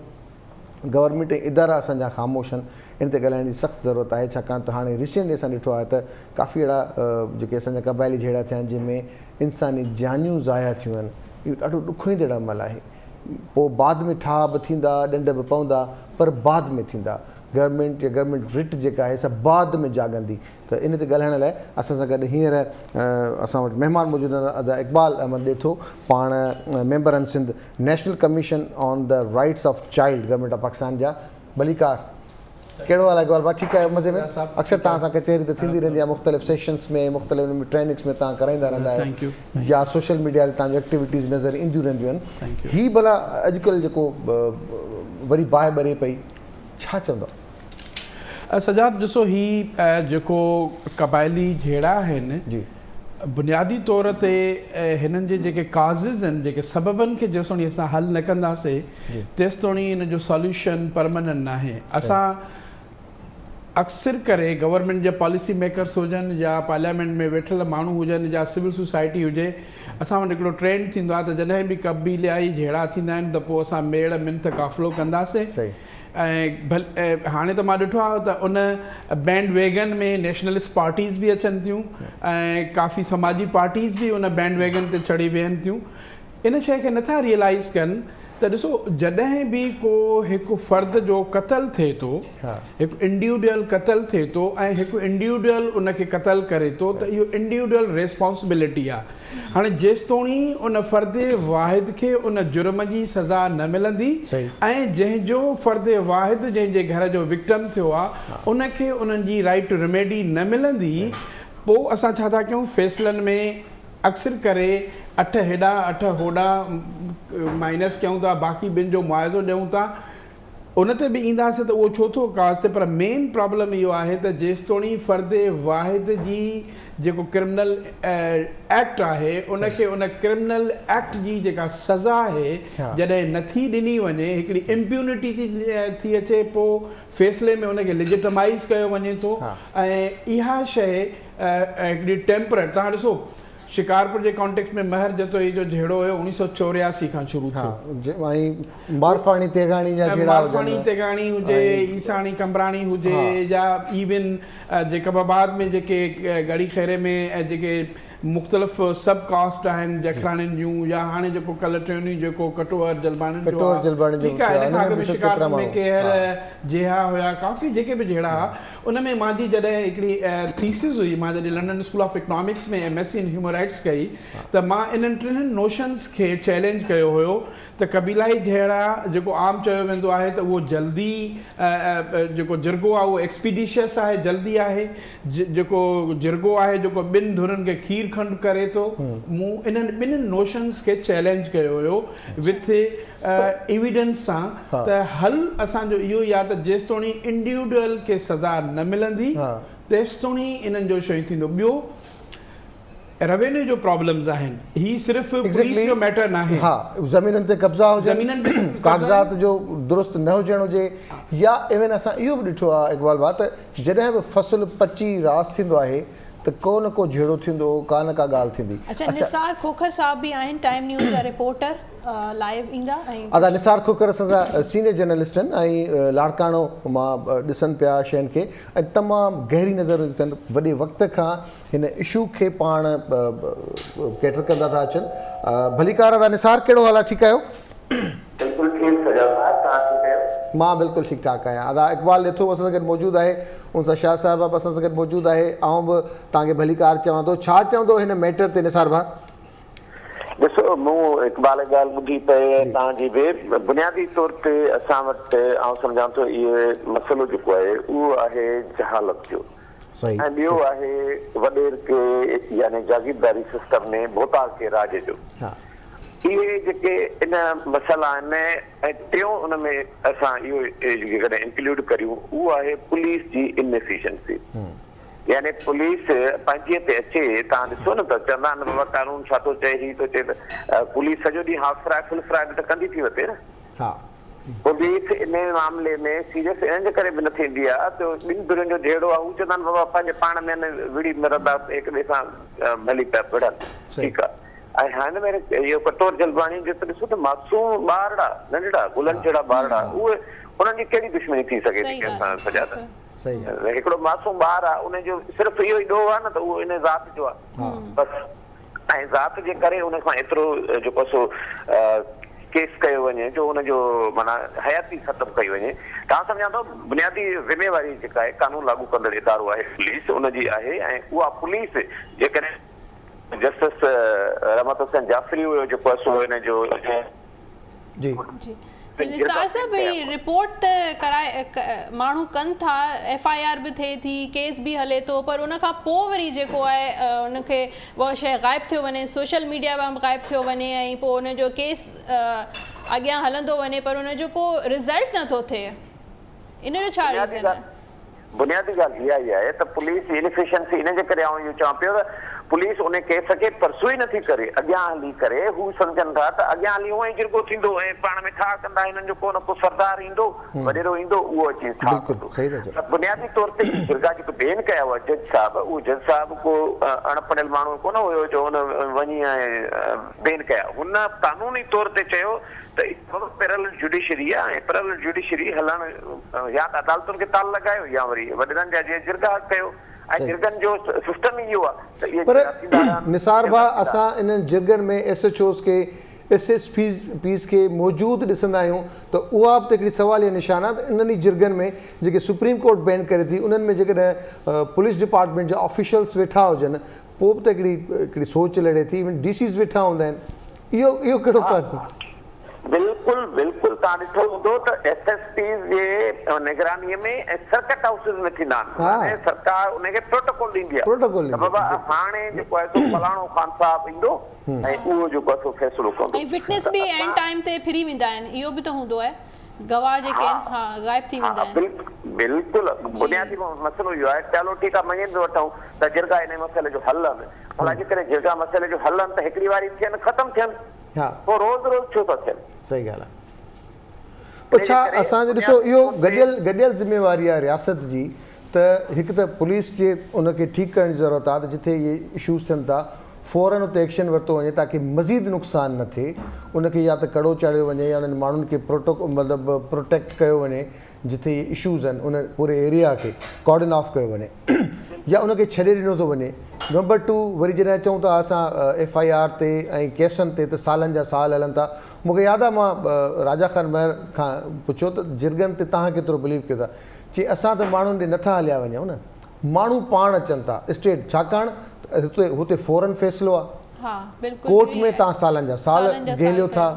گورنمينٽ ۽ ادارا اسان جا خاموش آهن ان تي ڳالهائڻ جي سخت ضرورت آهي ڇاڪاڻ ته هاڻي ريسينٽلي اسان ڏٺو آهي ته ڪافي اهڙا جيڪي اسان جا قبائلي جهيڙا ٿيا آهن جنهن ۾ انساني جانيون ضايع ٿيون آهن اهو ڏاڍو ڏکوئيندڙ عمل آهي پوء بعد ۾ ٺاهه به ٿيندا ڏنڊ به پوندا پر بعد ۾ ٿيندا گورنمينٽ يا گورنمينٽ رٽ جيڪا آهي سا بعد ۾ جاڳندي ته ان تي ڳالهائڻ لاء اسان سان گڏ هينئر اسان وٽ مهمان موجود آهن ادا اقبال احمد ڏيٿو پاڻ ميمبر آهن Sindh national commission on the rights of child government of Pakistan جا ڀليڪار ڪهڙو حال آهي اقبال ڀاء ٺيڪ آهيو مزي ۾ اڪثر توهان سان ڪچهري ته ٿيندي رهندي آهي مختلف سيشنس ۾ مختلف ٽريننگس ۾ توهان ڪرائيندا رهندا آهيو يا سوشل ميڊيا تي توهان جون ايڪٽيوٽيز نظر اينديون رهنديون آهن هي ڀلا اڄڪلهه جيڪو وري باهه ٻري پئي ڇا چوندؤ؟ سجاد ڏسو هي جيڪو قبائلي جهيڙا آهن بنيادي طور تي هنن جي جيڪي ڪازز آهن جيڪي سببن کي جيستوڻي اسان حل نه ڪنداسي تيستوڻي ان جو سوليوشن پرماننٽ ناهي اسان اڪثر ڪري گورنمينٽ جا پاليسي ميڪرس هجن يا پارليامينٽ ۾ ويٺل ماڻهو هجن يا سول سوسائٽي هجي اسان وٽ هڪڙو ٽرينڊ ٿيندو آهي ته جڏهن به قبيلائي جهيڙا ٿيندا آهن ته پوء اسان ميڙ منٿ قافلو ڪنداسين ۽ هاڻي ته مان ڏٺو آهي ته ان بينڊ ويگن ۾ نيشنلسٽ پارٽيز به اچن ٿيون ۽ ڪافي سماجي پارٽيز به ان بينڊ ويگن تي چڙهي ويهن ٿيون ان شيء کي نٿا ريئلائيز ڪن ته ڏسو جڏهن به ڪو هڪ فرد جو قتل ٿئي ٿو هڪ انڊيوڊيل قتل ٿئي ٿو ۽ هڪ انڊيوڊيل ان کي قتل ڪري ٿو ته اهو انڊيوڊيل ريسپانسبلٽي آهي هاڻي جيستوڻي ان فرد واحد کي ان جرم جي سزا نه ملندي ۽ جنهن جو فرد واحد جنهن جي گهر جو وڪٽم ٿيو آ ان کي انهن جي رائيٽ ريميڊي نه ملندي پو اسان ڇا ٿا ڪيون فيصلن ۾ اڪثر ڪري اٺ هيڏانهن اٺ هوڏانهن مائنس ڪيون ٿا باقي ٻن جو معاوضو ڏيون ٿا ان تي به اينداسين ته اهو ڇو ٿو ڪاز ٿئي پر مين پرابلم اهو آهي ته جيستوڻي فرد واحد جي جيڪو ڪرمنل ايڪٽ آهي ان کي ان ڪرمنل ايڪٽ جي جيڪا سزا آهي جڏهن نٿي ڏني وڃي هڪڙي امپيونٽي ٿي ٿي اچي پوء فيصلي ۾ ان کي ليجٽمائيز ڪيو وڃي ٿو ۽ اها شيء هڪڙي ٽيمپرر توهان ڏسو شڪارپور جي ڪانٽيڪسٽ ۾ مهر جتوئي جو جهيڙو هيو اوڻيهه سؤ چورياسي کان شروع ٿيو. ها ۽ مارفاڻي تيغاڻي جا جهيڙا هجن. مارفاڻي تيغاڻي هجي، عيساڻي قمبراڻي هجي يا ايون جيڪب آباد ۾ جيڪي ڳڙهي خيري ۾ جيڪي مختلف سب ڪاسٽ آهن جکراڻين جون يا هاڻي جيڪو ڪلهه ٽيون ڏينهن جيڪو ڪٽوهر جلباڻين جو آهي ٺيڪ آهي ان کان اڳ ۾ شڪارپور ۾ ڪيهر جيها هيا ڪافي جيڪي به جهيڙا ها ان ۾ مانجي جڏهن هڪڙي ٿيسز هئي، مان جڏهن London school of economics ۾ M S C in human rights ڪئي ته مان انهن ٽنهن نوشنز کي چئلينج ڪيو هيو ته قبيلائي جهيڙا جيڪو عام چيو ويندو آهي ته اهو جلدي جيڪو جرڳو آهي اهو ايڪسپيڊيشس آهي جلدي آهي جيڪو جرڳو آهي جيڪو ٻن ڌرين کي کير کنڊ ڪري ٿو مون انهن ٻنهن نوشنز کي چئلينج ڪيو هيو وٿ ايويڊنس سان ته حل اسان جو اهو ئي آهي ته جيستوڻي انڊيوڊوئل کي سزا نه ملندي تيستوڻي انهن جو شيون ٿيندو ٻيو روينيو جو پرابلمز آهن هي صرف پوليس جو ميٽر ناهي ها زمينن تي قبضا هجن ڪاغذات جو درست نه هجڻ هجي يا ايون اسان اهو به ڏٺو آهي اقبال ڀاء ته جڏهن به فصل پچي راس ٿيندو آهي ته ڪو نه ڪو جهيڙو ٿيندو ڪا نه ڪا ڳالهه ٿيندي. اڇا نثار کوکر صاحب به آهن ٽائيم نيوز جا رپورٽر لائيو ايندا ۽. ادا نثار کوکر اسان سان سينيئر جرنلسٽ آهن ۽ لاڙڪاڻو مان ڏسن پيا شين کي ۽ تمام گهري نظر هوندي اٿن وڏي وقت کان هن اشو کي پاڻ ڪيٽر ڪندا ٿا اچن ڀليڪار ادا نثار ڪهڙو حال آهي ٺيڪ آهيو. بلڪل ٺيڪ سجاد صاحب توهان ٺيڪ آهيو. مان بلڪل ٺيڪ ٺاڪ آهيان. ادا اقبال ڏيٿو به اسان سان گڏ موجود آهي، ان سان شاهه صاحب به اسان سان گڏ موجود آهي. آئون به توهان کي ڀليڪار چوان ٿو. ڇا چوندو هن ميٽر تي نثار ڀاء؟ ڏسو مون اقبال جي ڳالهه ٻڌي پئي ۽ توهان جي به. بنيادي طور تي اسان وٽ آئون سمجهان ٿو اهي مسئلو جيڪو آهي اهو آهي جهالت جو ۽ ٻيو آهي وڏيرڪي يعني جاگيرداري سسٽم ۾ ڀوتارڪي راڄ جو. اهي جيڪي ان مسئلا آهن ۽ ٽيون ان ۾ اسان اهو جيڪڏهن انڪلوڊ ڪريون اهو آهي پوليس جي ان ايفيشنسي. يعني پوليس پنهنجي تي اچي توهان ڏسو نه ته چوندا آهن بابا قانون ڇا ٿو چئي هي ٿو چئي ته پوليس سڄو ڏينهن هاف فرائي فل فرائي به ته ڪندي ٿي وتي نه. ها. پوليس انهي معاملي ۾ سيريس انهن جي ڪري به نه ٿيندي آهي ته ٻن ڌرين جو جهيڙو آهي هو چوندا آهن بابا پنهنجي پاڻ ۾ نه وڙهي مرندا هڪ ٻئي سان ڀلي پيا وڙهن ٺيڪ آهي ۽ هن ۾ اهو ڪٽور جلباڻي جو ته ڏسو ته معصوم ٻارڙا ننڍڙا گلن جهڙا ٻارڙا اهي انهن جي ڪهڙي دشمني ٿي سگهي ٿي ڪنهن سان سجاد. صحيح آ. هڪڙو معصوم ٻار آ ان جو صرف اهو ئي ڏوهه آ نه ته اهو ان ذات جو آ بس ۽ ذات جي ڪري ان سان ايترو جيڪو سو ڪيس ڪيو وڃي جو ان جو معنيٰ حياتي ختم ڪئي وڃي ته آئون سمجهان ٿو بنيادي ذميواري جيڪا آهي قانون لاڳو ڪندڙ ادارو آهي پوليس ان جي آهي ۽ اها پوليس جيڪڏهن جسٽس رحمت حسين جعفري هيو جيڪو سو ان جو جي. جي نثار صاحب هي رپورٽ ته ڪرائي ماڻهو ڪن ٿا ايف I R به ٿئي ٿي ڪيس به هلي ٿو پر ان کان پوء وري جيڪو آهي ان کي اها شيء غائب ٿيو وڃي سوشل ميڊيا مان به غائب ٿيو وڃي ۽ پوء ان جو ڪيس اڳيان هلندو وڃي پر ان جو ڪو رزلٽ نٿو ٿئي ان جو ڇا ريزن آهي؟ بنيادي ڳالهه اها ئي آهي ته پوليس جي انفيشنسي ان جي ڪري آئون اهو چوان پيو ته پوليس ان ڪيس کي پرسو ئي نٿي ڪري اڳيان هلي ڪري هو سمجهن ٿا ته اڳيان هلي هونئن ئي جرڳو ٿيندو ۽ پاڻ ۾ ٺاهه ڪندا هنن جو ڪو نه ڪو سردار ايندو وڏيرو ايندو اهو اچي ٺاهه ڪندو ته بنيادي طور تي هي جرڳا جيڪو بين ڪيا هئا جج صاحب اهو جج صاحب ڪو اڻ پڙهيل ماڻهو ڪونه هيو جو هن وڃي ۽ بين ڪيا هن قانوني طور تي چيو ته اهو پيرلل جوڊيشري آهي ۽ پيرلل جوڊيشري هلڻ يا ته عدالتن کي تال لڳايو يا وري وڏيرن جا جيئن جرڳا ڪيو ۽ جرڳن جو سسٽم ئي اهو آهي ته اهي پر جرڳا ٿيندا رهن نثار جرڳا ڀاء ٿيندا اسان انهن جرڳن ۾ ايس ايڇ اوز کي ايس ايس پيز کي موجود ڏسندا آهيون ته اها به ته هڪڙي سواليه نشان آهي ته انهن ئي جرڳن ۾ جيڪي سپريم ڪورٽ بين ڪري ٿي انهن ۾ جيڪڏهن پوليس ڊپارٽمينٽ جا آفيشلس ويٺا هجن پوء به ته هڪڙي هڪڙي سوچ لڙي ٿي ايون ڊي سيز ويٺا هوندا آهن اهو اهو ڪهڙو قانون. بلڪل بلڪل توهان ڏٺو هوندو ته ايس ايس پيز جي نگراني ۾ ۽ سرڪٽ هائوسز ۾ ٿيندا آهن يعني سرڪار ان کي پروٽوڪول ڏيندي آهي پروٽوڪول ته بابا هاڻي جيڪو آهي سو فلاڻو خان صاحب ايندو ۽ اهو جيڪو آهي سو فيصلو ڪندو ۽ وٽنس به عين ٽائيم تي ڦري ويندا آهن اهو به ته هوندو آهي. گواهه جيڪي آهن ها غائب ٿي ويندا آهن. بلڪل بنيادي مسئلو اهو آهي چلو ٺيڪ آهي مڃي به وٺون ته جرڳا انهي مسئلي جو حل آهن ڀلا جيڪڏهن جرڳا مسئلي جو حل آهن ته هڪڙي واري ٿين ختم ٿين پوء روز روز ڇو ٿا ٿين. صحيح ڳالهه آهي پوء ڇا اسان جو ڏسو اهو گڏيل گڏيل ذميواري آهي رياست جي ته هڪ ته پوليس جي ان کي ٺيڪ ڪرڻ جي ضرورت آهي ته جتي اهي اشوز ٿين ٿا فورن اتي ايڪشن ورتو وڃي تاڪه مزيد نقصان نه ٿئي ان کي يا ته ڪڙو چاڙهيو وڃي يا انهن ماڻهن کي پروٽوڪ مطلب پروٽيڪٽ ڪيو وڃي جتي اهي اشوز آهن ان پوري ايريا کي ڪارڊن آف ڪيو وڃي يا ان کي ڇڏي ڏنو ٿو وڃي نمبر ٽو وري جڏهن اچون ٿا اسان ايف I R تي ۽ ڪيسن تي ته سالن جا سال هلن ٿا مون کي ياد آهي مان راجا خان مهر کان پڇيو ته جرڳن تي توهان ڪيترو بليو ڪيو ٿا چي اسان ته ماڻهن ڏي نٿا هليا وڃون نه ماڻهو پاڻ اچن ٿا اسٽيٽ ڇاڪاڻ ته هتي هتي فورن فيصلو آ ها بلڪل ڪورٽ ۾ تان سالن جا سال جهليو ٿا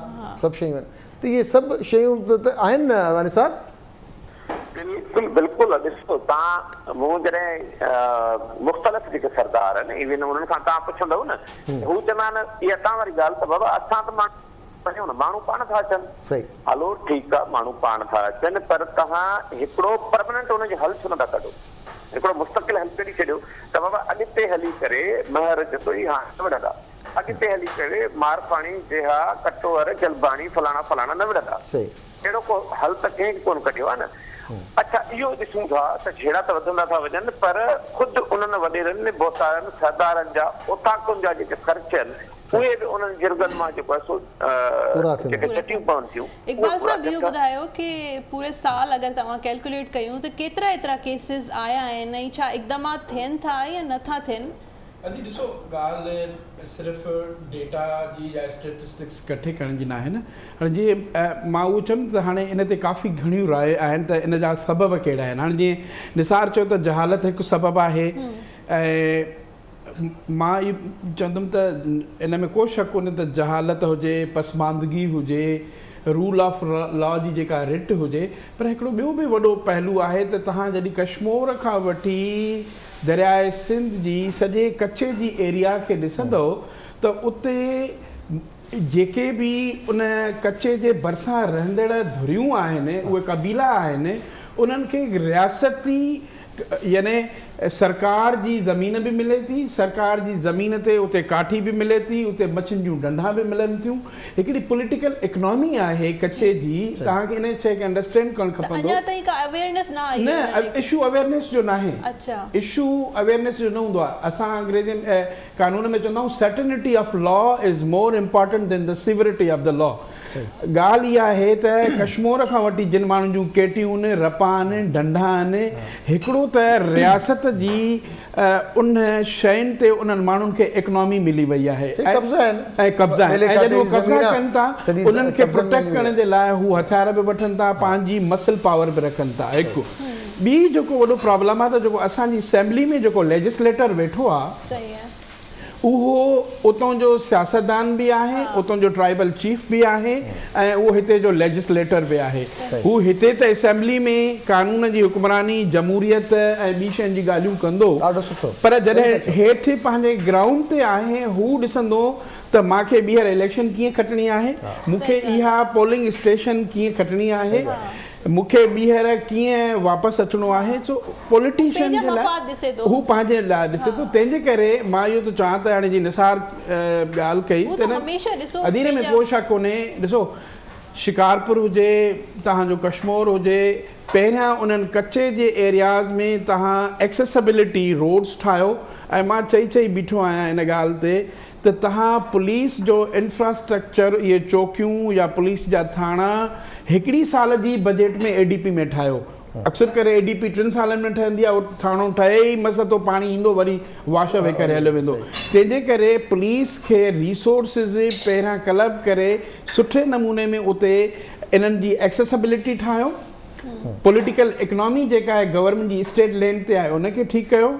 سڀ شيون آهن ته اهي سڀ شيون ته آهن نه عداني صاحب. بلڪل بلڪل ڏسو تان مون جڏهن مختلف جيڪي سردار آهن ايون انهن کان تان پڇندؤ نه هو چوندا آهن اها تان واري ڳالهه ته بابا اسان ته ماڻهو وڃو نه ماڻهو پاڻ ٿا اچن. صحيح. هلو ٺيڪ آ ماڻهو پاڻ ٿا اچن پر توهان هڪڙو پرمننٽ ان جو حل ڇو نٿا ڪڍو هڪڙو مستقل حل ڪڍي ڇڏيو ته بابا اڳتي هلي ڪري مهر جتوئي هاڻ نه وڙهندا اڳتي هلي ڪري مارفاڻي جيها ڪٽوهر جلباڻي فلاڻا فلاڻا نه وڙهندا صحيح. اهڙو ڪو حل ته ڪنهن به ڪونه ڪڍيو آ نه اڇا اهو ڏسون ٿا ته جهيڙا ته وڌندا ٿا وڃن پر خود انهن وڏيرن ڀوتارن سردارن جا اوطاقن جا جيڪي خرچ آهن اهي به انهن جرڳن مان جيڪو آهي سو پورا ٿين جيڪي چٽيون پون ٿيون اهي اقبال پورا صاحب ٿين اهو ٿا. ٻڌايو ڪي پوري سال اگر توهان ڪيلڪوليٽ ڪيون ته ڪيترا ايترا ڪيسز آيا آهن ۽ ڇا اقدامات ٿين ٿا يا نه ٿا ٿين؟ ادي ڏسو ڳالهه صرف ڊيٽا جي يا اسٽيٽسٽڪس ڪٺي ڪرڻ جي ناهي نه هاڻي جيئن مان اهو چيم ته هاڻي ان تي ڪافي گهڻيون راء آهن ته ان جا سبب ڪهڙا آهن هاڻي جيئن نثار چيو ته جهالت هڪ سبب آهي ۽ مان اهو چوندم ته ان ۾ ڪو شڪ ڪونهي ته جهالت هجي پسماندگي هجي رول آف لا جي جيڪا رٽ هجي پر هڪڙو ٻيو به وڏو پهلو آهي ته توهان جڏهن ڪشمور کان وٺي درياء سنڌ جي سڄي ڪچي جي ايريا کي ڏسندؤ ته اتي جيڪي به ان ڪچي جي ڀرسان رهندڙ ڌريون آهن، اهي قبيلا آهن، انهن کي رياستي يعني سرڪار جي زمين به ملي ٿي، سرڪار جي زمين تي اتي ڪاٺي به ملي ٿي، اتي مڇين جون ڍنڍان به ملن ٿيون. هڪڙي پوليٽيڪل اڪنامي آهي ڪچي جي، توهان کي ان شيء کي انڊرسٽينڊ ڪرڻ ته کپندو. اڃا تائين ڪا اويئرنيس نه آئي آهي نه انهن کي. اشو اويئرنيس جو ناهي. اڇا. اشو اويئرنيس جو نه هوندو آهي. اسان انگريزي ۾ قانون ۾ چوندا آهيون certainty of law is more important than the severity of the law. ڳالهه اها آهي ته ڪشمور کان وٺي جن ماڻهن جون ڪيٽيون آهن، رپا آهن، ڍنڍا آهن، هڪڙو ته رياست جي ان شين تي انهن ماڻهن کي اڪنامي ملي وئي آهي ۽ قبضا آهن ۽ جڏهن هو قبضا ڪن ٿا انهن کي پروٽيڪٽ ڪرڻ جي لاء هو هٿيار به وٺن ٿا پنهنجي مسل پاور به رکن ٿا هڪ ٻي جيڪو وڏو پرابلم آهي ته جيڪو اسان جي اسيمبلي ۾ جيڪو ليجسليٽر ويٺو آهي اهو اتان جو سياستدان به آهي، اتان جو ٽرائيبل چيف به آهي ۽ اهو هتي جو ليجسليٽر به آهي. هو هتي ته اسيمبلي ۾ قانون جي حڪمراني، جمهوريت ۽ ٻي شين جي ڳالهيون ڪندو پر جڏهن هيٺ پنهنجي گرائونڊ تي آهي هو ڏسندو ته مان کي ٻيهر اليڪشن ڪيئن کٽڻي آهي، مون کي اها پولنگ اسٽيشن ڪيئن کٽڻي آهي، مون کي ٻيهر ڪيئن واپس اچڻو آهي سو پوليٽيشن جي لاء هو پنهنجي لاء ڏسي ٿو تنهن جي ڪري مان اهو ٿو چوان ته هاڻي جي نثار ڳالهه ڪئي ته ادي ان ۾ ڪو شڪ ڪونهي ڏسو شڪارپور هجي توهان جو ڪشمور هجي پهريان انهن ڪچي جي ايرياز ۾ توهان ايڪسيسبلٽي روڊس ٺاهيو ۽ مان چئي چئي بيٺو آهيان ان ڳالهه تي ته توهان پوليس جو انفراسٽرڪچر اهي چوڪيون يا پوليس جا ٿاڻا هڪڙي سال جي بجيٽ ۾ اي ڊي پي ۾ ٺاهيو اڪثر ڪري اي ڊي پي ٽن سالن ۾ ٺهندي آهي اهو ٿاڻو ٺهي ئي مس ٿو پاڻي ايندو وري واش اوي ڪري هليو ويندو تنهن جي ڪري پوليس کي ريسورسز پهريان ڪلب ڪري سٺي نموني ۾ اتي انهن جي ايڪسيسبلٽي ٺاهيو پوليٽيڪل اڪنامي جيڪا آهي گورنمينٽ جي اسٽيٽ لينڊ تي آهي ان کي ٺيڪ ڪيو.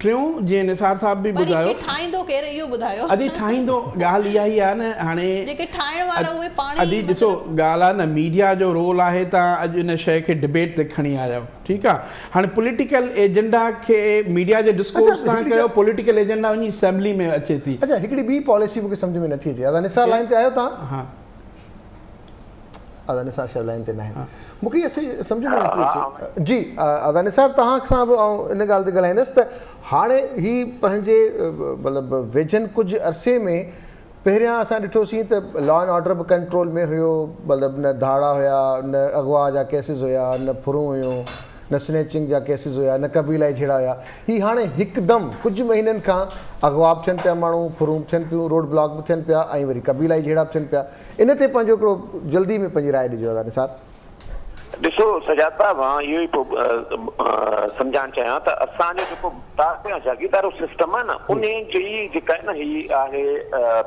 ٽيون جيئن نثار صاحب به پر ٻڌايو. هي ٺاهيندو ڪير اهو ٻڌايو. ادي ٺاهيندو ڳالهه اها ئي آهي نه هاڻي. جيڪي ٺاهڻ وارا اهي پاڻ ئي ادي ڏسو ڳالهه آهي نه ميڊيا جو رول آهي تان اڄ ان شيء کي ڊبيٽ تي کڻي آيا آهيو ٺيڪ آهي هاڻي پوليٽيڪل ايجنڊا کي ميڊيا جي ڊسڪورس تان ڪيو پوليٽيڪل ايجنڊا وڃي اسيمبلي ۾ اچي ٿي. اڇا هڪڙي ٻي پاليسي مونکي سمجهه ۾ نٿي اچي ادا نثار لائين تي آهيو تان. ها. ادا نثار شايد لائين تي ناهن مون کي اها سمجهه ۾ نٿي اچي جي ادا نثار توهان سان به آئون ان ڳالهه تي ڳالهائيندس ته هاڻي هي پنهنجي مطلب ويجهن ڪجهه عرصي ۾ پهريان اسان ڏٺوسين ته لا اينڊ آرڊر به ڪنٽرول ۾ هيو مطلب نه ڌاڙا هيا نه اغوا جا ڪيسز هيا نه ڦرون هيون نه سنيچنگ جا ڪيسز هيا نه قبيلائي جهيڙا هيا هي هاڻي هڪدم ڪجهه مهينن کان اغوا به ٿين پيا ماڻهو ڦرون به ٿين پيون روڊ بلاڪ به ٿين پيا ۽ وري قبيلائي جهيڙا به ٿين پيا ان تي پنهنجو هڪڙو جلدي ۾ پنهنجي راء ڏجو ادا نثار. ڏسو سجاد صاحب آئون اهو ئي پيو سمجهائڻ چاهيان ته اسان جو جيڪو ڀارتي يا جاگيردارو سسٽم آهي نه انهي جي ئي جيڪا آهي نه هي آهي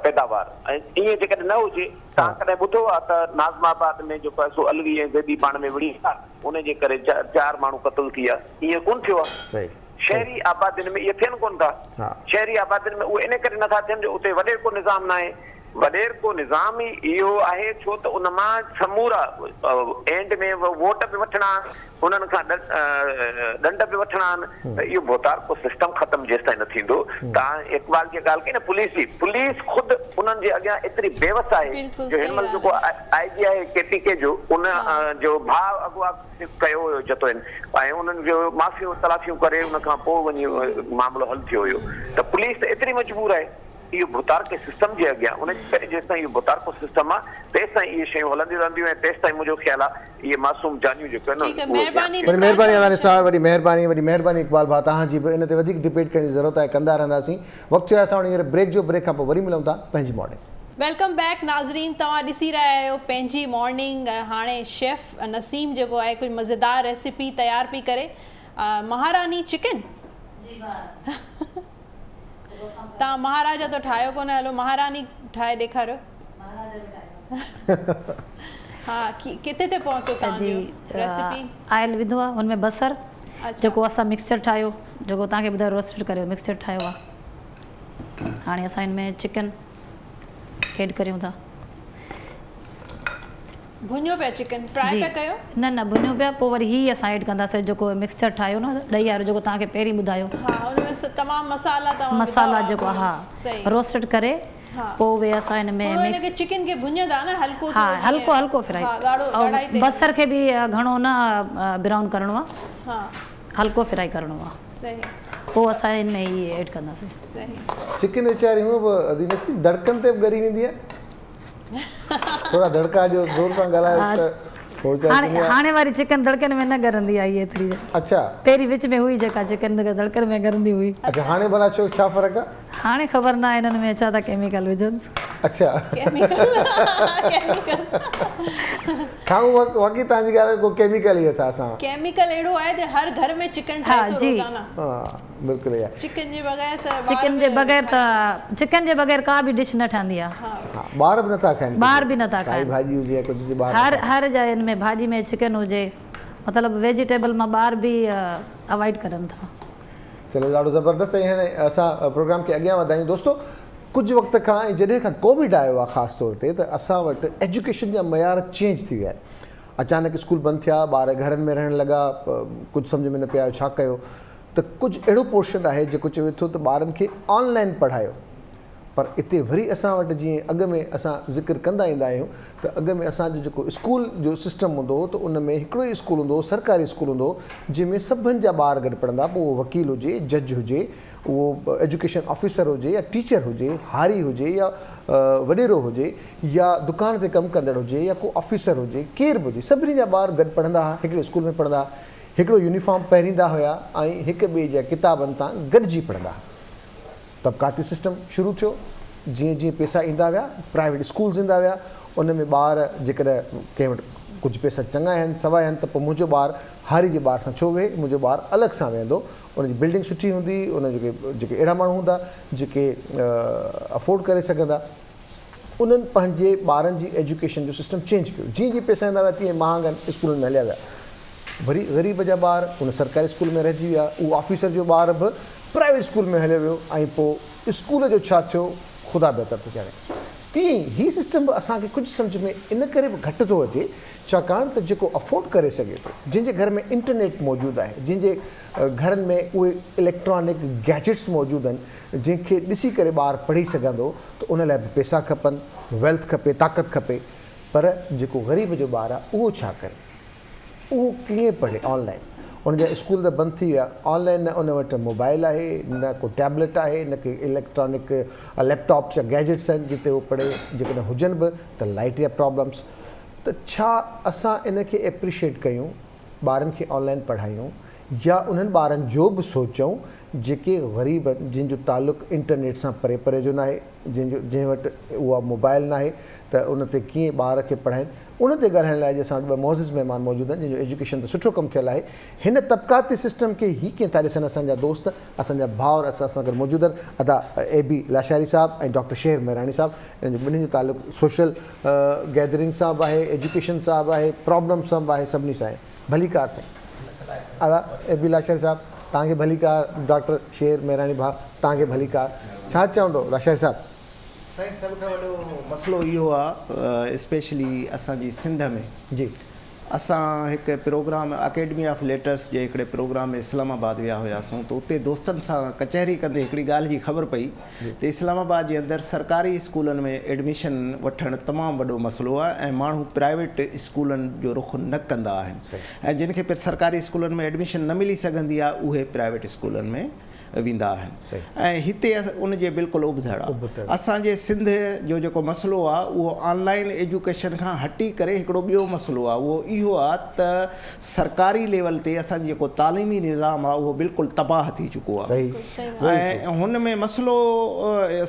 پيداوار ۽ ائين جيڪڏهن نه هجي توهان ڪڏهن ٻڌو آهي ته ناظم آباد ۾ جيڪو آهي سو علوي ۽ زيدي پاڻ ۾ وڙهي پيا ان جي ڪري چار ماڻهو قتل ٿي ويا ائين ڪونه ٿيو آهي شهري آبادين ۾ اهي ٿين ڪونه ٿا شهري آبادين ۾ اهي ان ڪري نٿا ٿين جو اتي وڏيرڪو نظام ناهي وڏيرڪو نظام ئي اهو آهي ڇو ته ان مان سمورا اينڊ ۾ ووٽ به وٺڻا آهن انهن کان ڏنڊ به وٺڻا آهن ته اهو ڀوتارڪو سسٽم ختم جيستائين نه ٿيندو توهان اقبال جي ڳالهه ڪئي نه پوليس جي پوليس خود انهن جي اڳيان ايتري بيوس آهي جو هن مهل جيڪو آء جي آهي ڪي پي ڪي جو ان جو ڀاء اغوا ڪيو هيو جتوئين ۽ انهن جو معافيون تلافيون ڪري ان کان پوء وڃي معاملو حل ٿيو هيو ته پوليس ته ايتري مجبور آهي اهو ڀوتارڪي سسٽم جي اڳيان ان جي ڪري جيستائين اهو ڀوتارڪو سسٽم آهي تيستائين اهي شيون هلنديون رهنديون ۽ تيستائين منهنجو خيال آهي اهي معصوم جانيون جيڪو آهن ٺيڪ نه آهي اهي زيان مهرباني ٿي وڏي نثار مهرباني ادا صاحب نثار وڏي مهرباني وڏي مهرباني اقبال ڀاء توهان جي به ان تي وڌيڪ ڊبيٽ ڪرڻ جي ضرورت آهي ڪندا رهنداسين وقت ٿيو آهي اسان وٽ هينئر بريڪ جو بريڪ کان پوء وري ملون ٿا پنهنجي مارننگ. Welcome back ناظرين توهان ڏسي رهيا آهيو پنهنجي مارننگ هاڻي شيف نسيم جيڪو آهي ڪجهه مزيدار ريسيپي تيار پئي ڪري مهاراني چڪن جي ڀاء. توهان مهاراجا ته ٺاهيو ڪونه هلو مهاراني ٺاهي ڏيکاريو. ها ڪٿي تي پهتو توهان جو ريسيپي؟ آئل وڌو آ ان ۾ بصر جيڪو اسان مڪسچر ٺاهيو جيڪو توهان کي ٻڌايو روسٽيڊ ڪري مڪسچر ٺاهيو آ هاڻي اسان ان ۾ چڪن ايڊ ڪريون ٿا. ڀڃو پيا چڪن فرائي پيا ڪيو؟ نه نه ڀڃو پيا پوء وري هي اسان ايڊ ڪنداسين جيڪو مڪسچر ٺاهيو نه ڏهي وارو جيڪو توهان کي پهرين ٻڌايو. ها ان ۾ تمام مصالحا توهان وڌا مصالحا جيڪو ها روسٽيڊ ڪري پوء اهي اسان ان ۾ ٿورو ان کي چڪن کي ڀڃندا نه هلڪو ها هلڪو هلڪو فرائي ها ڳاڙهو ڳاڙهائي تي بصر کي به گهڻو نه برائون ڪرڻو آ ها هلڪو فرائي ڪرڻو آ صحيح پوء اسان ان ۾ هي ايڊ ڪنداسين. صحيح. چڪن ويچاري هونء به ادي نسيم دڙڪن تي به ڳري ويندي آ. ٿورا دڙڪا ڏيو زور سان ڳالهايو ته هو چاهي هاڻي هاڻي واري چڪن دڙڪن ۾ نه ڳرندي آهي ايتري. اڇا. پهرين وچ ۾ هئي جيڪا چڪن دڙڪن ۾ ڳرندي هئي. اڇا هاڻي ڀلا ڇو ڇا فرق آ؟ هاڻي خبر ناهي هنن ۾ ڇا ٿا ڪيميڪل وجهن. اڇا. Chemical chemical. کائون واقعي توهان جي ڳالهه ڪو ڪيميڪل ئي اٿا اسان. ڪيميڪل اهڙو آهي جو هر گهر ۾ چڪن ٺهي ٿو روزانه. ها بلڪل اها. چڪن جي بغير ته ٻار چڪن جي بغير ته چڪن جي بغير ڪا به ڊش نه ٺهندي آ. ها ٻار به نٿا کائن. ٻار به نٿا کائن. سائي ڀاڄي هجي يا ڪجهه هجي ٻار هر هر جاين ۾ ڀاڄي ۾ چڪن هجي مطلب ويجيٽيبل مان ٻار به اوائڊ ڪرن ٿا. چلو ڏاڍو زبردست ۽ هاڻي اسان پروگرام کي اڳيان وڌايون دوستو ڪجهه وقت کان ۽ جڏهن کان ڪووڊ آيو آهي خاص طور تي ته اسان وٽ ايجوڪيشن جا معيار چينج ٿي ويا آهن اچانڪ اسڪول بند ٿيا ٻار گهرن ۾ رهڻ لڳا ڪجهه سمجهه ۾ نه پيا آيو ڇا ڪيو ته ڪجهه اهڙو پورشن آهي جيڪو چوي ٿو ته ٻارن کي آن لائن پڙهايو پر اتي وري اسان وٽ جيئن اڳ ۾ اسان ذڪر ڪندا ايندا آهيون ته اڳ ۾ اسان جو جيڪو اسڪول جو سسٽم هوندو هو ته ان ۾ هڪڙو ئي اسڪول هوندو هو سرڪاري اسڪول هوندو هو جنهن ۾ سڀن جا ٻار گڏ پڙهندا پوء اهو وڪيل هجي جج هجي اهو ايجوڪيشن آفيسر هجي يا ٽيچر هجي هاري هجي يا وڏيرو هجي يا دڪان تي ڪم ڪندڙ هجي يا ڪو آفيسر هجي ڪير به هجي سڀني جا ٻار گڏ پڙهندا هئا هڪڙي اسڪول ۾ پڙهندا هئا هڪڙو يونيفارم پهريندا هيا ۽ هڪ ٻئي جا ڪتابن تان گڏجي پڙهندا هئا. طبقاتي سسٽم شروع ٿيو، جيئن جيئن پئسا ايندا ويا، پرائيويٽ اسڪولز ايندا ويا، ان ۾ ٻار جيڪڏهن ڪنهن وٽ ڪجهه پئسا چڱا آهن، سوا آهن ته پوء منهنجو ٻار هاري جي ٻار سان ڇو ويهي، منهنجو ٻار الڳ سان ويهندو، ان جي بلڊنگ سٺي هوندي، ان جيڪي جيڪي اهڙا ماڻهو هوندا جيڪي افورڊ ڪري سگهندا، انهن پنهنجي ٻارن جي ايجوڪيشن جو سسٽم چينج ڪيو، جيئن جيئن پئسا ايندا ويا تيئن مهانگن اسڪولن ۾ هليا ويا. وري غريب جا ٻار ان سرڪاري اسڪول ۾ رهجي ويا، اهو آفيسر جو ٻار به پرائيويٽ اسڪول ۾ هليو ويو ۽ پوء اسڪول جو ڇا ٿيو خدا بهتر ٿو ڄاڻي. تيئن ئي هي سسٽم به اسان کي ڪجهه سمجهه ۾ ان ڪري به گهٽ ٿو اچي ڇاڪاڻ ته جيڪو افورڊ ڪري سگهي ٿو، جنهن جي گهر ۾ انٽرنيٽ موجود آهي، جنهن جي گهرن ۾ اهي اليڪٽرانڪ گيجٽس موجود آهن جنهن کي ڏسي ڪري ٻار پڙهي سگهندو ته ان لاء به پئسا کپن، ويلٿ کپي، طاقت کپي پر جيڪو غريب جو ٻار آهي اهو ڇا ڪري؟ اهو ڪيئن پڙهي آن لائن ان جا اسڪول ته بند ٿي ويا آن لائن نه ان وٽ موبائل آهي نه ڪو ٽيبليٽ آهي نه ڪي اليڪٽرانڪ ليپ ٽاپس يا گيجٽس آهن جتي هو پڙهي جيڪڏهن هجن به ته لائٽ جا پرابلمس ته ڇا اسان ان کي ايپريشيٽ ڪيون ٻارن کي آن لائن پڙهايون يا انهن ٻارن جو به سوچون جيڪي غريب آهن جن جو تعلق انٽرنيٽ سان پري پري جو ناهي جنهن جو جنهن وٽ اها موبائل ناهي ته ان تي ڪيئن ٻار کي پڙهائين ان تي ڳالهائڻ لاء اڄ اسان وٽ ٻه معزز مهمان موجود آهن جن جو ايجوڪيشن تي سٺو ڪم ٿيل آهي. هن طبقاتي سسٽم کي هي ڪيئن ٿا ڏسن اسان جا دوست اسان جا ڀائر اسان سان گڏ موجود آهن ادا اي بي لاشاري صاحب ۽ ڊاڪٽر شير مهراڻي صاحب انهن جو ٻنهي جو تعلق سوشل گيدرنگ سان به آهي ايجوڪيشن سان به آهي پرابلم سان به آهي سڀني سان آهي ڀليڪار سائين ادا اي بي لاشاري صاحب توهان کي ڀليڪار ڊاڪٽر شير مهراڻي ڀاء توهان کي ڀليڪار ڇا چوندو لاشاري صاحب. سائين سڀ کان وڏو مسئلو اهو آ اسپيشلي اسان جي سنڌ ۾ جي. اسان هڪ پروگرام اڪيڊمي آف ليٽرس جي هڪڙي پروگرام ۾ اسلام آباد ويا هياسون ته اتي دوستن سان ڪچهري ڪندي هڪڙي ڳالهه جي خبر پئي ته اسلام آباد جي اندر سرڪاري اسڪولن ۾ ايڊميشن وٺڻ تمام وڏو مسئلو آ ۽ ماڻهو پرائيويٽ اسڪولن جو رخ نه ڪندا آهن ۽ جن کي سرڪاري اسڪولن ۾ ايڊميشن نه ملي سگهندي آ اهي پرائيويٽ اسڪولن ۾ ويندا آهن ۽ هتي ان جي بلڪل ابتڙ آ. اسان جي سنڌ جو جيڪو مسئلو آ اهو آن لائين ايجوڪيشن کان هٽي ڪري هڪڙو ٻيو مسئلو آ اهو اهو آ ته سرڪاري ليول تي اسان جي جيڪو تعليمي نظام آ اهو بلڪل تباهه ٿي چڪو آ ۽ هن ۾ مسئلو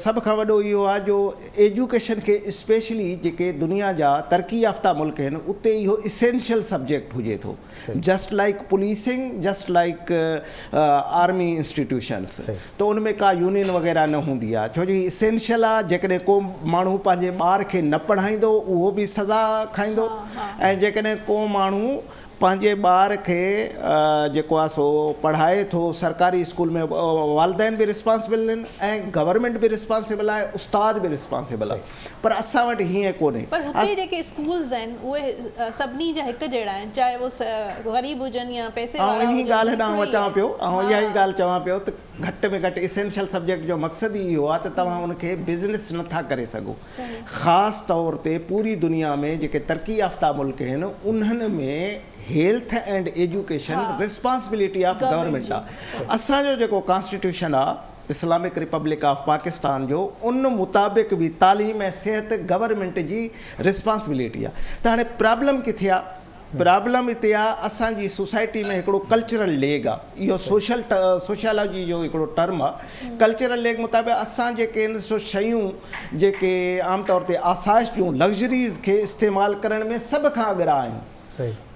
سڀ کان وڏو اهو آ جو ايجوڪيشن کي اسپيشلي جيڪي دنيا جا ترقي يافته ملڪ آهن اتي اهو اسينشل سبجيڪٽ هجي ٿو. Just like policing just like army institution. Institutions ته ان ۾ ڪا يونين وغيره نه هوندي آهي ڇو جو هي اسينشل آهي جيڪڏهن ڪو ماڻهو پنهنجي ٻار کي نه پڙهائيندو اهو به سزا کائيندو ۽ جيڪڏهن ڪو ماڻهو پنهنجي ٻار کي جيڪو آهي سو پڙهائي ٿو سرڪاري اسڪول ۾ والدين به رسپانسبل آهن ۽ گورنمينٽ به رسپانسبل آهي استاد به رسپانسبل آهي پر اسان وٽ هيئن ڪونهي. پر هتي جيڪي اسڪولز آهن اهي سڀني جا هڪ جهڙا آهن چاهي اهو غريب هجن يا پئسي آئون وارا انهي هجن ڳالهه ڏانهن هڪڙو ئي اچان آهي. پيو آئون اها ئي ها. ڳالهه چوان پيو ته گهٽ ۾ گهٽ اسينشل سبجيڪٽ جو مقصد ئي اهو آهي ته توهان ان کي بزنس نه ٿا ڪري سگهو خاص طور تي پوري دنيا ۾ جيڪي ترقي يافته ملڪ آهن انهن ۾ health and education responsibility of government آهي اسان جو جيڪو ڪانسٽيٽيوشن آهي اسلامڪ ريپبلڪ آف پاڪستان جو ان مطابق به تعليم ۽ صحت گورنمينٽ جي ريسپانسبلٽي آ ته هاڻي پرابلم ڪٿي آ پرابلم اتي آ اسان جي سوسائٽي ۾ هڪڙو ڪلچرل ليگ آ اهو سوشل سوشيالاجي جو هڪڙو ٽرم آ ڪلچرل ليگ مطابق اسان جيڪي آهن سو شيون جيڪي عام طور تي آسائش جون لگزريز کي استعمال ڪرڻ ۾ سڀ کان اڳرا آهيون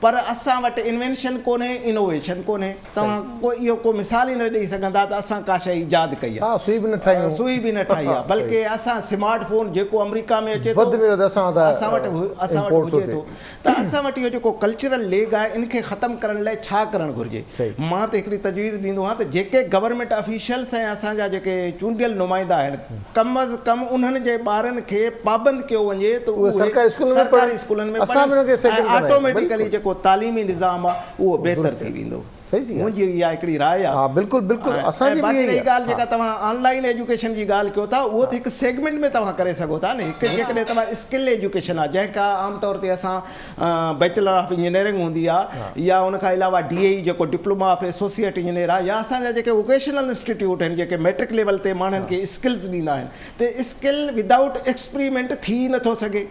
پر اسان وٽ انوينشن ڪونهي، انوويشن ڪونهي. توهان ڪو اهو ڪو مثال ئي نه ڏئي سگهندا ته اسان ڪا شيء ايجاد ڪئي آهي. ها سوئي به نه ٺاهي آهي. سوئي به نه ٺاهي آهي. بلڪه اسان سمارٽ فون جيڪو آمريڪا ۾ اچي ٿو وڌ ۾ وڌ اسان وٽ اسان وٽ اسان وٽ هجي ٿو ته اسان وٽ اهو جيڪو ڪلچرل ليگ آهي ان کي ختم ڪرڻ لاء ڇا ڪرڻ گهرجي؟ مان ته هڪڙي تجويز ڏيندو آهيان ته جيڪي گورنمينٽ آفيشلس ۽ اسان جا جيڪي چونڊيل نمائندا آهن ڪم از ڪم انهن جي ٻارن کي پابند ڪيو وڃي ته اهي سرڪاري اسڪولن ۾ پڙهن ۽ آٽوميٽيڪلي جيڪو تعليمي نظام آهي اهو بهتر ٿي ويندو. منهنجي اها هڪڙي راء آهي. ۽ باقي رهي ڳالهه جيڪا توهان آن لائين ايجوڪيشن جي ڳالهه ڪيو ٿا اهو ته هڪ سيگمينٽ ۾ توهان ڪري سگهو ٿا نه هڪ جيڪڏهن توهان اسڪل ايجوڪيشن آهي جنهن کان عام طور تي اسان بيچلر آف انجنيئرنگ هوندي آهي يا ان کان علاوه ڊي اي اي جيڪو ڊپلوما آف ايسوسيئيٽ انجنيئر آهي يا اسان جا جيڪي ووڪيشنل انسٽيٽيوٽ آهن جيڪي ميٽرڪ ليول تي ماڻهن کي اسڪلز ڏيندا آهن ته اسڪل ودائوٽ ايڪسپريمينٽ ٿي ئي نٿو سگهي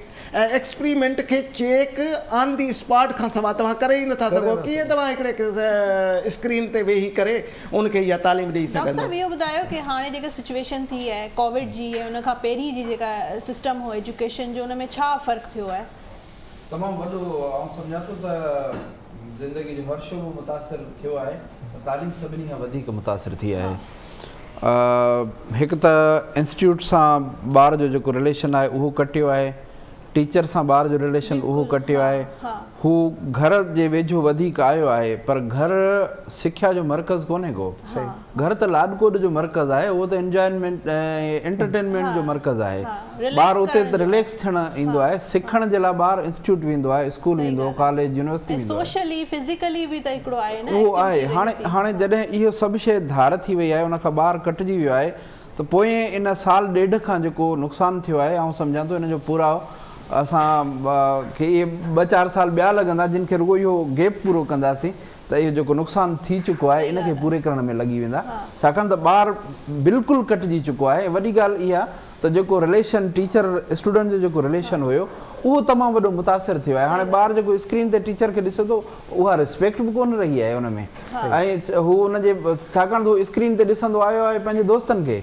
۽ ايڪسپريمينٽ کي چيڪ آن the spot کان سواء توهان ڪري ئي نٿا سگهو ڪيئن توهان هڪڙي اسڪرين تي ويهي ڪري ان کي اها تعليم ڏئي ڊاڪٽر سگهندو. صاحب اهو ٻڌايو ڪي هاڻي جيڪا سچويشن ٿي آهي ڪووڊ جي ۽ ان کان پهرين جي جيڪا سسٽم هو ايجوڪيشن جو ان ۾ ڇا فرق ٿيو آهي؟ تمام وڏو آئون سمجهان ٿو ته زندگي جو هر شعبو متاثر ٿيو آهي پر تعليم سڀني کان وڌيڪ متاثر ٿي آهي هڪ ته انسٽيٽيوٽ سان ٻار جو جيڪو رليشن آهي اهو ڪٽيو آهي ٽيچر سان ٻار جو رليشن اهو ڪٽيو آهي هو گهر جي ويجهو وڌيڪ آيو آهي پر گهر سکيا جو مرڪز ڪونهي ڪو گهر ته لاڏ ڪوڏ جو مرڪز آهي اهو ته انجوائنمينٽ ۽ انٽرٽينمينٽ جو مرڪز آهي ٻار اتي ته رليڪس ٿيڻ ايندو آهي سکڻ جي لاء ٻار انسٽيٽيوٽ ويندو آهي اسڪول ويندو ڪاليج يونيورسٽي ويندو آهي سوشلي فزيڪلي به ته هڪڙو آهي نه اهو آهي هاڻي هاڻي جڏهن اهو سڀ شيء ڌار ٿي وئي آهي ان کان ٻار ڪٽجي ويو آهي ته پوئين ان سال ڏيڍ کان جيڪو نقصان ٿيو آهي آئون سمجهان ٿو ان جو پورائو اسان کي اهي ٻه چار سال ٻيا لڳندا جن کي رڳو اهو گيپ پورو ڪنداسين ته اهو جيڪو نقصان ٿي چڪو آهي ان کي پوري ڪرڻ ۾ لڳي ويندا ڇاڪاڻ ته ٻار بلڪل ڪٽجي چڪو آهي ۽ وڏي ڳالهه اها ته جيڪو رليشن ٽيچر اسٽوڊنٽ جو جيڪو رليشن هيو اهو تمام وڏو متاثر ٿيو آهي هاڻي ٻار جيڪو اسڪرين تي ٽيچر کي ڏسي ٿو اها ريسپيڪٽ به ڪونه رهي آهي ان ۾ ۽ هو ان جي ڇاڪاڻ ته هو اسڪرين تي ڏسندو آيو آهي پنهنجي دوستن کي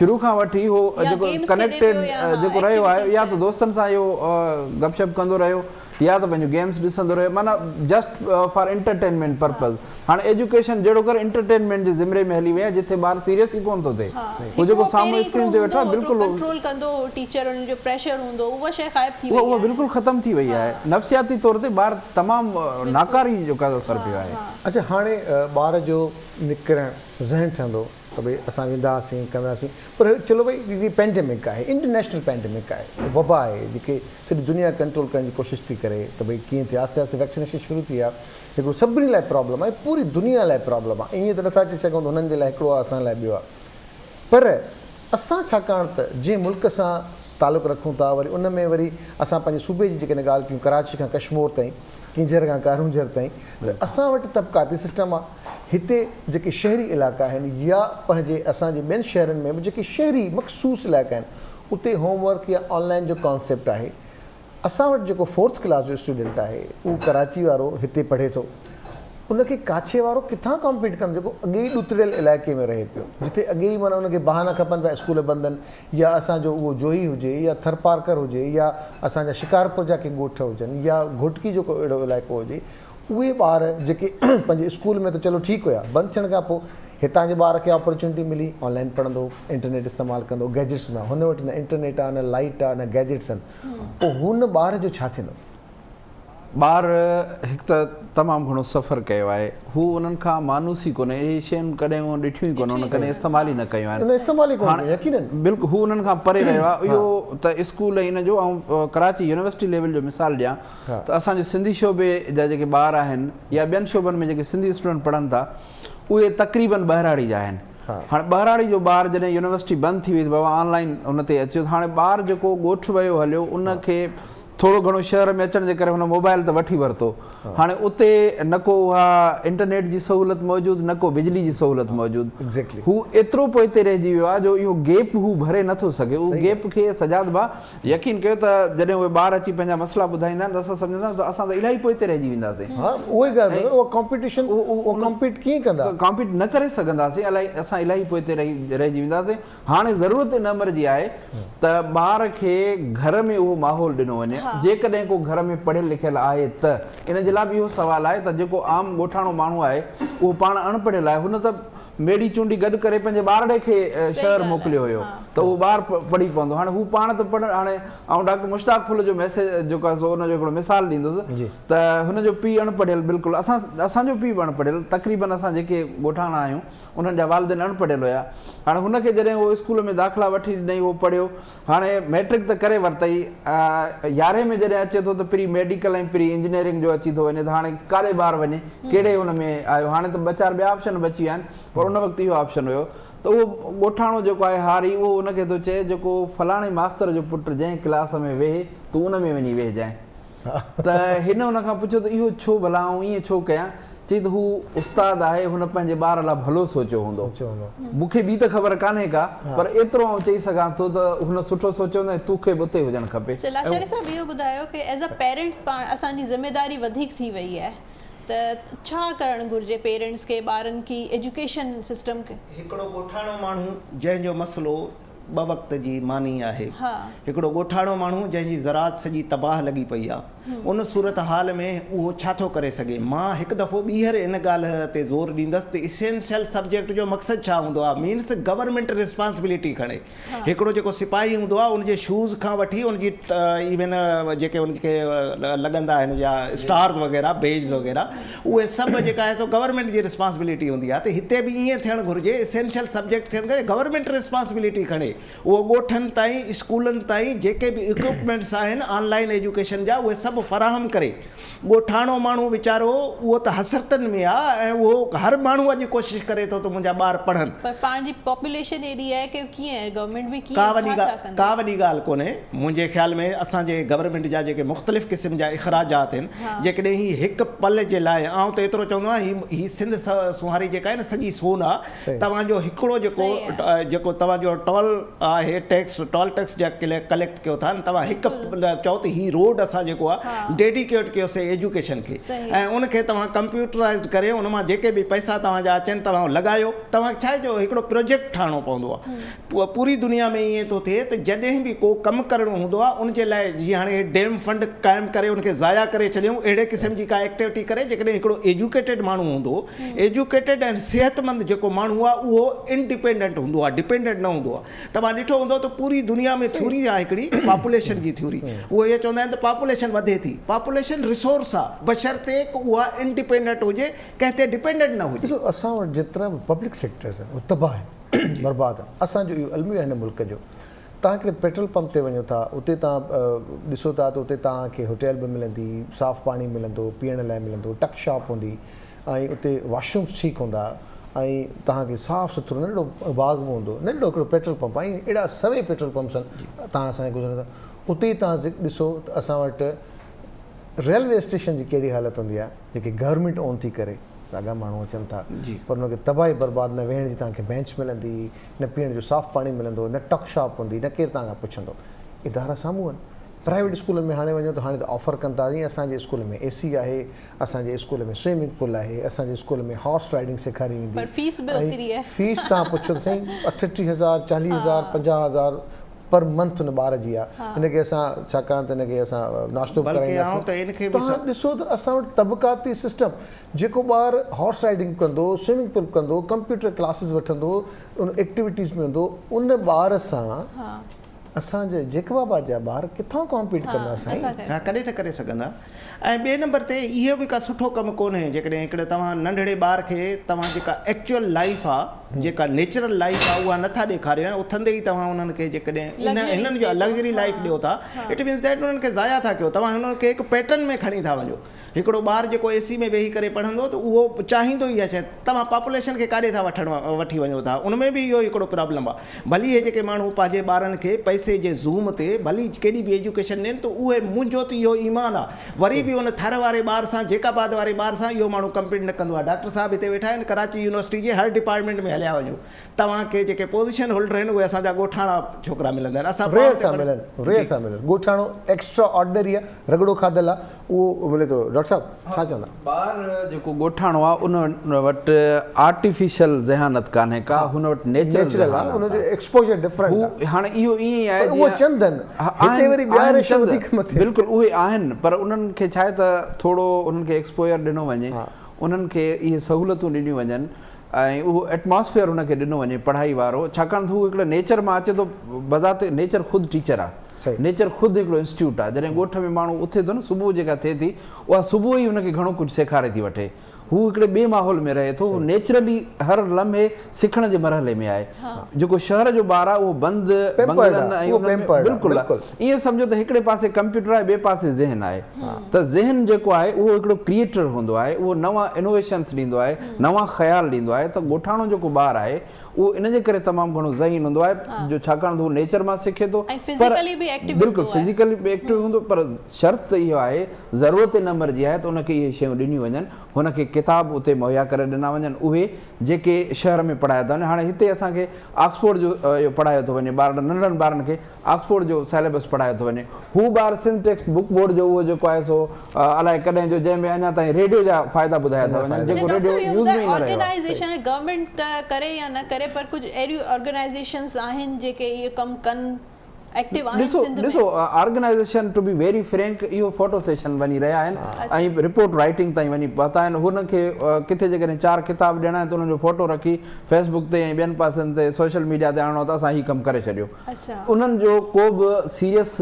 شروع کان وٺي هو جيڪو ڪنيڪٽيڊ جيڪو رهيو آهي يا ته دوستن سان اهو گپ شپ ڪندو رهيو يا ته پنهنجون گيمز ڏسندو رهيو معنيٰ جسٽ فار انٽرٽينمينٽ پرپز هاڻي ايجوڪيشن جهڙو ڪر انٽرٽينمينٽ جي زمري ۾ هلي وئي آهي جتي ٻار سيريس ئي ڪونه ٿو ٿئي هو جيڪو سامهون اسڪرين تي ويٺو آهي بلڪل ڪنٽرول ڪندو هو ٽيچر ان جو پريشر هوندو هو اها شيء غائب ٿي وئي اها بلڪل ختم ٿي وئي آهي نفسياتي طور تي ٻار تمام ناڪاري جيڪو اثر پيو آهي. اڇا هاڻي ٻار جو نڪرڻ ذهن ٺهندو ته ڀئي اسان وينداسين ڪنداسين پر چلو ڀئي هي پينڊمڪ آهي انٽرنيشنل پينڊمڪ آهي وبا آهي جيڪي سڄي دنيا ڪنٽرول ڪرڻ جي ڪوشش ٿي ڪري ته ڀئي ڪيئن ٿئي آهستي آهستي ويڪسينيشن شروع ٿي آهي هڪڙو سڀني لاء پرابلم آهي پوري دنيا لاء پرابلم آهي ائين ته نٿا چئي سگهون ته هنن جي لاء هڪڙو آهي اسان لاء ٻيو آهي پر اسان ڇاڪاڻ ته جنهن ملڪ سان تعلق رکون ٿا وري ان ۾ وري اسان پنهنجي صوبي جي جيڪڏهن ڳالهه ڪيون ڪراچي کان ڪشمور تائين ڪينجهر کان ڪارونجهر تائين ته اسان وٽ طبقاتي سسٽم آهي هتي جيڪي شهري علائقا آهن يا پنهنجي اسان جي ٻين شهرن ۾ به جيڪي شهري مخصوص علائقا آهن اتي هوم ورڪ يا آن لائن جو ڪانسيپٽ آهي اسان وٽ جيڪو فورٿ ڪلاس جو اسٽوڊنٽ آهي اهو ڪراچي وارو هتي پڙهي ٿو ان کي ڪاڇي وارو ڪٿان ڪامپيٽ ڪندو جيڪو اڳي ئي ڏتڙيل علائقي ۾ رهي پيو جتي اڳي ئي معنيٰ ان کي بهانا کپن پيا اسڪول بند آهن يا اسان جو اهو جوهي هجي يا ٿرپارڪر هجي يا اسان جا شڪارپور جا ڪي ڳوٺ هجن يا گهوٽڪي جو ڪو اهڙو علائقو هجي اهي ٻار جيڪي پنهنجي اسڪول ۾ ته چلو ٺيڪ هيا بند ٿيڻ کان پوء هتان جي ٻار کي اپرچونٽي ملي آن لائين پڙهندو انٽرنيٽ استعمال ڪندو گيجٽس هوندا هن وٽ نه انٽرنيٽ آ نه لائيٽ آ نه گيجٽس آهن پوء هن ٻار جو ڇا ٿيندو؟ ٻار هڪ ته تمام گهڻو سفر ڪيو آهي هو انهن کان مانوس ئي ڪونهي اهي شيون ڪڏهن هو ڏٺيون ئي ڪونهن هن ڪڏهن استعمال ئي نه ڪيون آهن انهن استعمال ئي ڪونه ڪيون يقينن. بلڪل هو انهن کان پري رهيو آهي اهو ته اسڪول ۽ ان جو آئون ڪراچي يونيورسٽي ليول جو مثال ڏيان ته اسان جي سنڌي شعبي جا جيڪي ٻار آهن يا ٻين شعبن ۾ جيڪي سنڌي اسٽوڊنٽ پڙهن ٿا اهي تقريبن ٻهراڙي جا آهن هاڻي ٻهراڙي جو ٻار جڏهن يونيورسٽي بند ٿي وئي ته بابا آن لائين ان تي اچيو هاڻي ٻار جيڪو ڳوٺ ويو هليو ان کي ٿورو گهڻو شهر ۾ اچڻ جي ڪري هن موبائل ته وٺي ورتو هاڻي اتي نه ڪو اها انٽرنيٽ جي سهولت موجود نه ڪو بجلي جي سهولت موجود هو ايترو پوئتي رهجي ويو آهي جو اهو گيپ هو ڀري نٿو سگهي اهو گيپ کي سجاد ڀا يقين ڪيو ته جڏهن اهي ٻار اچي پنهنجا مسئلا ٻڌائيندا آهن ته اسان سمجهندا آهيون ته اسان ته الاهي پوئتي رهجي وينداسين. ها اها ئي ڳالهه اها ڪامپيٽيشن اهو ڪامپيٽ ڪيئن ڪندا؟ ڪامپيٽ نه ڪري سگهنداسين الائي اسان الاهي پوئتي رهجي وينداسين هاڻي ضرورت ان امر جي آهي ته ٻار کي گهر ۾ اهو ماحول ڏنو وڃي جيڪڏهن ڪو گهر ۾ پڙهيل لکيل آهي ته ان جي لاء به اهو سوال آهي ته جيڪو عام ڳوٺاڻو ماڻهو آهي اهو پاڻ اڻ پڙهيل آهي هن ته ميڙي چونڊي گڏ ڪري پنهنجي ٻارڙي کي شهر موڪليو هيو ته اهو ٻار پڙهي پوندو هاڻي هو پاڻ ته پڙهڻ هاڻي آئون ڊاڪٽر مشتاق ڦل جو ميسيج جيڪو آهي سو ان جو هڪڙو مثال ڏيندس ته هن جو پيء اڻ پڙهيل بلڪل اسان اسان جو پيء به اڻ پڙهيل تقريبن اسان جيڪي ڳوٺاڻا آهيون انهن جا والدين اڻ پڙهيل هيا هاڻي هن کي جڏهن اهو اسڪول ۾ داخلا وٺي ڏنائين اهو پڙهيو هاڻي مئٽرڪ ته ڪري ورتئي، يارهين ۾ جڏهن اچي ٿو ته پري ميڊيڪل ۽ پري انجنيئرنگ جو اچي ٿو وڃي ته هاڻي ڪاڏي ٻار وڃي، ڪهڙي ان ۾ آيو، هاڻي ته ٻه چار ٻيا آپشن به اچي ويا آهن پر ان وقت اهو آپشن هيو ته اهو ڳوٺاڻو جيڪو آهي هاري اهو ان کي ٿو چئي جيڪو فلاڻي ماستر جو پٽ جنهن ڪلاس ۾ ويهي تون ان ۾ وڃي ويهجانء. ته هن ان کان پڇيو ته اهو ڇو ڀلا آئون ائين ڇو ڪيان؟ چئي ته هو استاد آهي هن پنهنجي ٻار لاء ڀلو سوچيو هوندو. مون کي ٻي ته خبر ڪانهي ڪا پر ايترو آئون چئي سگهان ٿو ته هن سٺو سوچيو هوندو ۽ تو کي به اتي هجڻ کپي. لاشاري صاحب اهو ٻڌايو ڪي ايز ا پيرنٽ پاڻ اسان جي ذميداري وڌيڪ ٿي وئي آهي ته ڇا ڪرڻ گهرجي پيرنٽس کي ٻارن کي ايجوڪيشن سسٽم کي. هڪڙو ڳوٺاڻو ماڻهو جنهن جو مسئلو ٻه وقت جي ماني آهي. هڪڙو ڳوٺاڻو ماڻهو جنهن جي زراعت سڄي تباهه لڳي پئي آ. ان صورتحال ۾ اهو ڇا ٿو ڪري سگهي؟ مان هڪ دفعو ٻيهر ان ڳالهه تي زور ڏيندس ته اسينشل سبجيڪٽ جو مقصد ڇا هوندو آ؟ مينس گورنمينٽ ريسپانسبلٽي کڻي. هڪڙو جيڪو سپاهي هوندو آ ان جي شوز کان وٺي ان جي ايون جيڪي ان کي لڳندا آهن يا اسٽارز وغيره بيجز وغيره اهي سڀ جيڪا آهي سو گورنمينٽ جي ريسپانسبلٽي هوندي آهي ته هتي به ائين ٿيڻ گهرجي اسينشل سبجيڪٽ ٿيڻ گهرجي گورنمينٽ ريسپانسبلٽي کڻي اهو ڳوٺن تائين اسڪولن تائين جيڪي به اڪوپمينٽس آهن آن لائين ايجوڪيشن جا اهي سڀ فراهم ڪري ڳوٺاڻو ماڻهو ويچارو اهو ته حسرتن ۾ آهي ۽ اهو هر ماڻهو اڄ ڪوشش ڪري ٿو ته منهنجا ٻار پڙهن. پر پاڻ جي پاپوليشن ايڏي آهي ڪي ڪيئن گورنمينٽ به ڪيئن ڇا ڇا ڪندي. ڪا وڏي ڳالهه ڪونهي منهنجي خيال ۾ اسان جي گورنمينٽ جا جيڪي مختلف قسم جا اخراجات آهن جيڪڏهن هي هڪ پل جي لاء آئون ته ايترو چوندو آهيان هي هي سنڌ سونهاري جيڪا آهي نه سڄي سون آهي توهان جو هڪڙو جيڪو جيڪو توهان جو ٽول آهي ٽيڪس ٽول ٽيڪس جا ڪليڪٽ ڪيو ٿا توهان هڪ چئو ته هي روڊ اسان جيڪو آهي ڊيڊيڪيٽ ڪيوسي ايجوڪيشن کي ۽ ان کي توهان ڪمپيوٽرائزڊ ڪري ان مان جيڪي به پئسا توهان جا اچن توهان لڳايو توهان کي ڇا آهي جو هڪڙو پروجيڪٽ ٺاهڻو پوندو آهي پوري دنيا ۾ ائين ٿو ٿئي ته جڏهن به ڪو ڪم ڪرڻو هوندو آهي ان جي لاء جيئن هاڻي هي ڊيم فنڊ قائم ڪري ان کي ضايع ڪري ڇڏيائون اهڙي قسم جي ڪا ايڪٽيوٽي ڪري جيڪڏهن هڪڙو ايجوڪيٽيڊ ماڻهو هوندو ايجوڪيٽيڊ ۽ صحتمند جيڪو ماڻهو آهي اهو انڊيپينڊنٽ هوندو آهي ڊپينڊنٽ نه هوندو آهي توهان ڏٺو هوندو ته پوري دنيا ۾ ٿيوري آهي هڪڙي پاپوليشن جي ٿيوري اهو اهي چوندا آهن ته پاپوليشن وڌي ٿي پاپوليشن ريسورس آهي بشرطيڪ اها انڊيپينڊنٽ هجي ڪنهن تي ڊپينڊنٽ نه هجي. ڏسو اسان وٽ جيترا به پبلڪ سيڪٽرز آهن اهي تباهه آهن. برباد آ اسان جو اهو الميو آهي هن ملڪ جو توهان هڪڙي پيٽرول پمپ تي وڃو ٿا اتي توهان ڏسو ٿا ته اتي توهان کي هوٽيل به ملندي صاف پاڻي ملندو پيئڻ لاء ملندو ٽڪ شاپ هوندي ۽ اتي واش رومس ٺيڪ هوندا ۽ توهان کي صاف سٿرو ننڍڙو باغ به هوندو ننڍڙو هڪڙو پيٽرول پمپ ۽ اهڙا سوين پيٽرول پمپس آهن توهان اسان کي گذرندا اتي ئي توهان ڏسو ته اسان وٽ ريلوي اسٽيشن جي ڪهڙي حالت هوندي آهي جيڪي گورنمينٽ اون ٿي ڪري ساڳا ماڻهو اچن ٿا پر انهن کي تباهي برباد نه ويهڻ جي توهان کي بينچ ملندي نه پيئڻ جو صاف پاڻي ملندو نه ٽڪ شاپ هوندي نه ڪير توهان کان پڇندو ادارا سامهون آهن پرائيويٽ اسڪولن ۾ هاڻي وڃو ته هاڻي ته آفر ڪن ٿا جي اسان جي اسڪول ۾ اي سي آهي اسان جي اسڪول ۾ سوئمنگ پول آهي اسان جي اسڪول ۾ هارس رائيڊنگ سيکاري ويندي پر فيس به اوتري آهي فيس توهان پڇو ته سائين 38 هزار 40 هزار 50 هزار پر منٿ ان ٻار جي آ ان کي اسان ڇاڪاڻ ته ان کي اسان ناشتو به بلڪه آئون ته ان کي به توهان ڏسو ته اسان وٽ طبقاتي سسٽم جيڪو ٻار هارس رائيڊنگ ڪندو سوئمنگ پول ڪندو ڪمپيوٽر ڪلاسز وٺندو ان ايڪٽيوٽيز ۾ هوندو ان ٻار سان اسان جي جيڪب آباد جا ٻار ڪٿان ڪامپيٽ ڪندا سائين. ها ڪڏهن نه ڪري سگهندا ۽ ٻئي نمبر تي اهو به ڪا سٺو ڪم ڪونهي جيڪڏهن هڪڙي توهان ننڍڙي ٻار کي توهان جيڪا ايڪچوئل لائيف آ جيڪا نيچرل لائيف آ اها نٿا ڏيکاريو ۽ اٿندي ئي توهان انهن کي جيڪڏهن ان هنن جا لگزري لائيف ڏيو ٿا it means that انهن کي ضايع ٿا ڪيو توهان هنن کي هڪ پيٽرن ۾ کڻي ٿا وڃو هڪڙو ٻار جيڪو اي سي ۾ ويهي ڪري پڙهندو ته اهو چاهيندو ئي اها شيء. توهان پاپوليشن کي ڪاڏي ٿا وٺڻ وٺي وڃو ٿا ان ۾ به اهو هڪڙو پرابلم آهي. ڀلي اهي جيڪي ماڻهو پنهنجي ٻارن کي پئسي جي زوم تي ڀلي ڪيڏي به ايجوڪيشن ڏين ته اهي منهنجو ته اهو ايمان آهي وري به ان ٿر واري ٻار سان جيڪب آباد واري ٻار سان اهو ماڻهو ڪمپيٽ نه ڪندو آهي. ڊاڪٽر صاحب هتي ويٺا آهن ڪراچي يونيورسٽي جي هر ڊپارٽمينٽ ۾ هليا وڃو توهان کي جيڪي پوزيشن هولڊر آهن اهي اسان جا ڳوٺاڻا ڇوڪرا ملندا آهن اسان ريئر ٿا ملن ريئر ٿا ملن ڳوٺاڻو ايڪسٽرا آرڊنري آ رڳڙو کاڌل آ اهو ملي ٿو ڊاڪٽر صاحب ڇا چوندا. ٻار جيڪو ڳوٺاڻو آ ان وٽ آرٽيفيشل ذهانت ڪانهي ڪا هن وٽ نيچرل نيچرل آ ان جو ايڪسپوجر ڊفرنٽ آ هو هاڻي اهو ائين ئي آهي پر اهو چند آهن هتي وري ٻيا ريشو وڌيڪ مٿي بلڪل اهي آهن پر انهن کي ڇا آهي ته ٿورو انهن کي ايڪسپوجر ڏنو وڃي انهن کي اهي سهولتون ڏنيون وڃن ۽ اهو ايٽماسفيئر هن کي ڏنو وڃي پڙهائي وارو ڇاڪاڻ ته هو هڪڙو نيچر مان اچي ٿو بذات نيچر خود ٽيچر آ نيچر خود هڪڙو انسٽيٽيوٽ آ جڏهن ڳوٺ ۾ ماڻهو اٿي ٿو نه صبح جيڪا ٿئي ٿي اها صبح ئي هن کي گهڻو ڪجهه سيکاري ٿي وٺي هو هڪڙي ٻئي ماحول ۾ رهي ٿو هو نيچرلي هر لمحي سکڻ جي مرحلي ۾ آهي جيڪو شهر جو ٻار آ اهو بند بنگلن ۽ انهن ۾ بلڪل ائين سمجهو ته هڪڙي پاسي ڪمپيوٽر آهي ٻئي پاسي ذهن آهي ته ذهن جيڪو آهي اهو هڪڙو ڪريئيٽر هوندو آهي اهو نوان انوويشنس ڏيندو آهي نوان خيال ڏيندو آهي ته ڳوٺاڻو جيڪو ٻار آهي اهو ان جي ڪري تمام گهڻو ذهين هوندو آهي جو ڇاڪاڻ ته هو نيچر مان سکي ٿو پر بلڪل فزيڪلي به ايڪٽو هوندو پر شرط اهو آهي ضرورت ان امر جي آهي ته ان کي اهي شيون ڏنيون وڃن هن کي ڪتاب اتي مهيا ڪري ڏنا وڃن اهي جيڪي شهر ۾ پڙهايا ٿا وڃن هاڻي هتي اسان کي آڪسفورڊ جو اهو پڙهايو ٿو وڃي ٻارڙن ننڍڙن ٻارن کي آڪسفورڊ جو سيليبس پڙهايو ٿو وڃي. هو ٻار سنڌ ٽيڪسٽ بڪ بورڊ جو اهو جيڪو آهي سو الائي ڪڏهن جو جنهن ۾ اڃا تائين ريڊيو جا فائدا ٻڌايا ٿا وڃن جيڪو ڊاڪٽر ريڊيو صاحب اهو يوز ۾ ٻڌايو ئي نه رهيو آهي. آرگنائيزيشن گورنمينٽ ته ڪري يا نه ڪري پر ڪجهه اهڙيون آرگنائيزيشنز آهن جيڪي اهو ڪم ڪن ايڪٽو آهن ڏسو سنڌ ۾. ڏسو organisation to be very frank اهو فوٽو سيشن وڃي رهيا آهن ۽ رپورٽ رائيٽنگ تائين وڃي پهتا آهن هنن کي ڪٿي جيڪڏهن چار ڪتاب ڏيڻا آهن ته انهن جو فوٽو رکي فيس بڪ تي ۽ ٻين پاسن تي سوشل ميڊيا تي آڻڻو ته اسان هي ڪم ڪري ڇڏيو انهن جو ڪو به سيريس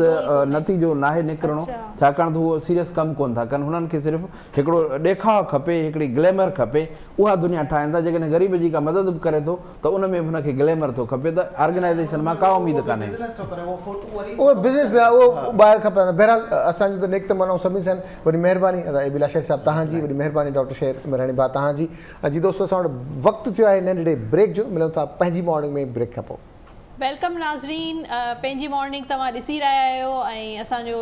نتيجو ناهي نڪرڻو ڇاڪاڻ ته هو سيريس ڪم ڪونه ٿا ڪن هنن کي صرف هڪڙو ڏيکاء کپي هڪڙي گليمر کپي اها دنيا ٺاهين ٿا جيڪڏهن غريب جي ڪا مدد به ڪري ٿو ته ان ۾ به هن کي گليمر ٿو کپي ته آرگنائيزيشن مان ڪا اميد ڪانهي. اهو بزنس نه اهو ٻاهر کپي بهرحال اسان جون ته نيڪ تمنائون سڀني سان آهن وڏي مهرباني ادا اي بي لاشاري صاحب توهان جي وڏي مهرباني ڊاڪٽر شير ميراڻي ڀاء توهان جي جي دوستو اسان وٽ وقت ٿيو آهي ننڍڙي بريڪ جو ملون ٿا پنهنجي مارننگ ۾ بريڪ کان پوء. Welcome ناظرين پنهنجي مارننگ توهان ڏسي رهيا آهيو ۽ اسان جو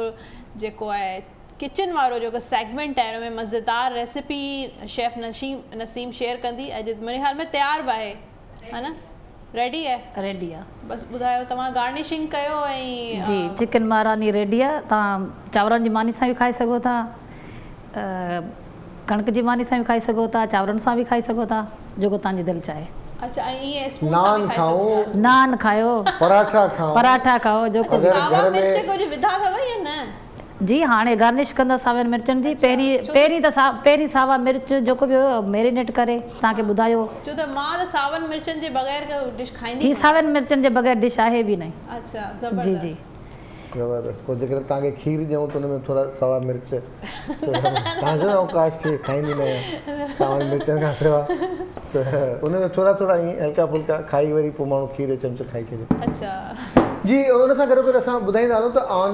جيڪو آهي ڪچن وارو جيڪو سيگمينٽ آهي ان ۾ مزيدار ريسيپي شيف نشيم نسيم شيئر ڪندي اڄ منهنجي خيال ۾ تيار به آهي ها نه ريڊي آهي ريڊي آهي بس ٻڌايو توهان گارنشنگ ڪيو ۽ جي چڪن مهاراني ريڊي آهي توهان چانورن جي ماني سان به کائي سگهو ٿا ڪڻڪ جي ماني سان به کائي سگهو ٿا چانورن سان به کائي سگهو ٿا جيڪو توهان جي دل چاهي. اڇا ۽ ائين اسپون سان به کائي سگهون ٿا. نان کائو. پراٺا کائو. پراٺا کائو جيڪو. ساوا مرچ ڪجهه وڌا اٿو يا نه؟ جي هاڻي گارنش ڪندا ساون مرچن جي پهرين پهرين ته پهرين ساوا مرچ جيڪو به هيو ميرينيٽ ڪري توهان کي ٻڌايو. ڇو ته مان ته ساون مرچن جي بغير ڪا ڊش کائيندي هي ساون مرچن جي بغير ڊش آهي به نه. اڇا زبردست. جي جي. زبردست پوء جيڪڏهن توهان کي کير ڏيون ته ان ۾ ٿورا ساوا مرچ توهان چوندا اوڪاش ٿي کائيندي نه آهيان ساون مرچن کان سوا ته ان ۾ ٿورا ٿورا ائين هلڪا ڦلڪا کائي وري پوء ماڻهو کير جو چمچو کائي ڇڏي. اڇا. جي ان سان گڏو گڏ اسان ٻڌائيندا هلون ته آن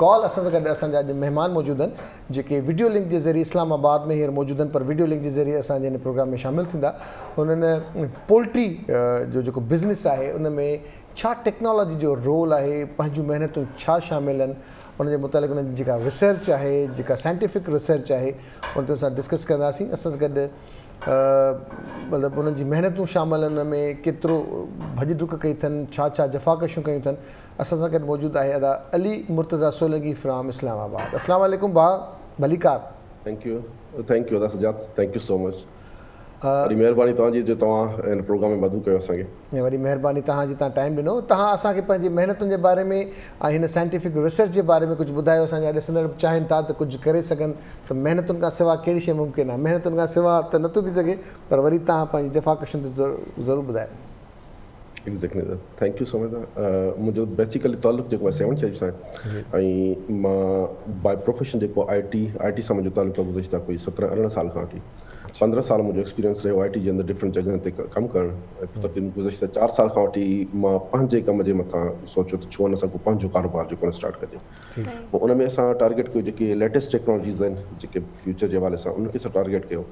ڪال اسان سان گڏ اسان جا اڄ مهمان موجود آهن جيڪي وڊيو لنڪ جي ذريعي اسلام آباد ۾ هينئر موجود آهن پر وڊيو لنڪ جي ذريعي اسان جي هن پروگرام ۾ شامل ٿيندا انهن پولٽري جو جيڪو بزنس آهي ان ۾ ڇا ٽيڪنالاجي جو رول آهي، پنهنجون محنتون ڇا شامل آهن، ان جي متعلق انهن جي جيڪا ريسرچ آهي، جيڪا سائنٽيفڪ ريسرچ آهي، ان تي ان سان ڊسڪس ڪنداسين. اسان سان گڏ مطلب انهن جي محنتون شامل آهن، ان ۾ ڪيترو ڀڄ ڊڪ ڪئي اٿن، ڇا ڇا جفاڪشيون ڪيون اٿن، اسان سان گڏ موجود آهي ادا علي مرتضيٰ سولنگي فرام اسلام آباد. السلام عليڪم ڀاء، ڀليڪار. Thank you thank you ادا Sajjad thank you so much. وڏي مهرباني توهان جي جو توهان هن پروگرام ۾ مدعو ڪيو اسان کي. وڏي مهرباني توهان جي توهان ٽائيم ڏنو. توهان اسان کي پنهنجي محنتن جي باري ۾ ۽ هن سائنٽيفڪ ريسرچ جي باري ۾ ڪجهه ٻڌايو اسان جا ڏسندڙ به چاهين ٿا ته ڪجهه ڪري سگهن ته محنتن کان سوا ڪهڙي شيء ممڪن آهي محنتن کان سوا ته نٿو ٿي سگهي پر وري توهان پنهنجي جفاڪشين تي ضرور ٻڌايو. Exactly sir thank you so much منهنجو بيسيڪلي تعلق جيڪو آهي سيوهڻ شريف سان آهي ۽ مان باء پروفيشن جيڪو آء ٽي آء ٽي سان منهنجو تعلق آهي گذشته ڪوئي سترهن ارڙهن سال کان وٺي پندرهن سال منهنجو ايڪسپيرينس رهيو آء ٽي جي اندر ڊفرنٽ جڳهن تي ڪم ڪرڻ ۽ تقريبن گذشته چار سال کان وٺي مان پنهنجي ڪم جي مٿان سوچيو ته ڇو نه اسان ڪو پنهنجو ڪاروبار جيڪو آهي اسٽارٽ ڪجي پوء ان ۾ اسان ٽارگيٽ ڪيو جيڪي ليٽيسٽ ٽيڪنالاجيز آهن جيڪي فيوچر جي حوالي سان ان کي اسان ٽارگيٽ ڪيو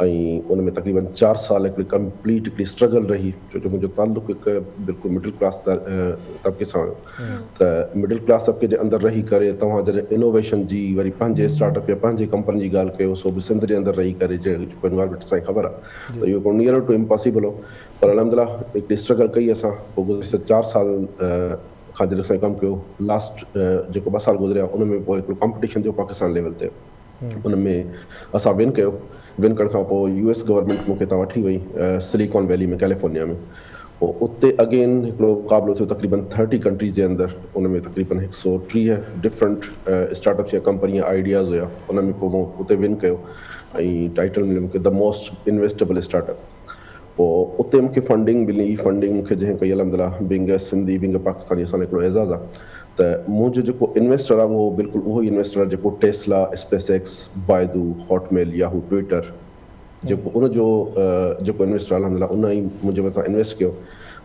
۽ ان ۾ تقريبن چار سال هڪڙي ڪمپليٽ هڪڙي اسٽرگل رهي ڇو جو منهنجو تعلق هڪ بلڪل مڊل ڪلاس طبقي سان هيو ته مڊل ڪلاس طبقي جي اندر رهي ڪري توهان جڏهن انوويشن جي وري پنهنجي اسٽارٽ اپ يا پنهنجي ڪمپني جي ڳالهه ڪيو سو به سنڌ جي اندر رهي ڪري جيڪو انوائرمينٽ اسان کي خبر آهي ته اهو هڪڙو نيئر ٽو امپاسيبل هو پر الحمدلله هڪڙي اسٽرگل ڪئي اسان پوء گذشته چار سال کان جڏهن اسان ڪم ڪيو لاسٽ جيڪو ٻه سال گذريا ان ۾ پوء هڪڙو ڪمپٽيشن ٿيو پاڪستان ليول تي ان ۾ اسان ون ڪيو ون ڪرڻ کان پوء يو ايس گورنمينٽ مون کي اتان وٺي وئي سليڪان ويلي ۾ ڪيليفورنيا ۾ پوء اتي اگين هڪڙو مقابلو ٿيو تقريبن ٿرٽي ڪنٽريز جي اندر ان ۾ تقريبن هڪ سو 30 ڊفرنٽ اسٽارٽ اپس يا ڪمپني يا آئيڊياز هيا ان ۾ پوء مون اتي ون ڪيو ۽ ٽائيٽل مليو مون کي the most investable start up پوء اتي مون کي فنڊنگ ملي، فنڊنگ مون کي جنهن ڪئي الحمدلله being a Sindhi being a Pakistani اسان لاء هڪڙو اعزاز آ ته منهنجو جيڪو انويسٽر آ اهو بلڪل اهو ئي انويسٽر آ جيڪو Tesla, space X, Baidu, Hotmail, Yahoo, Twitter جيڪو ان جو جيڪو انويسٽر آ الحمدلله ان ئي منهنجي مٿان انويسٽ ڪيو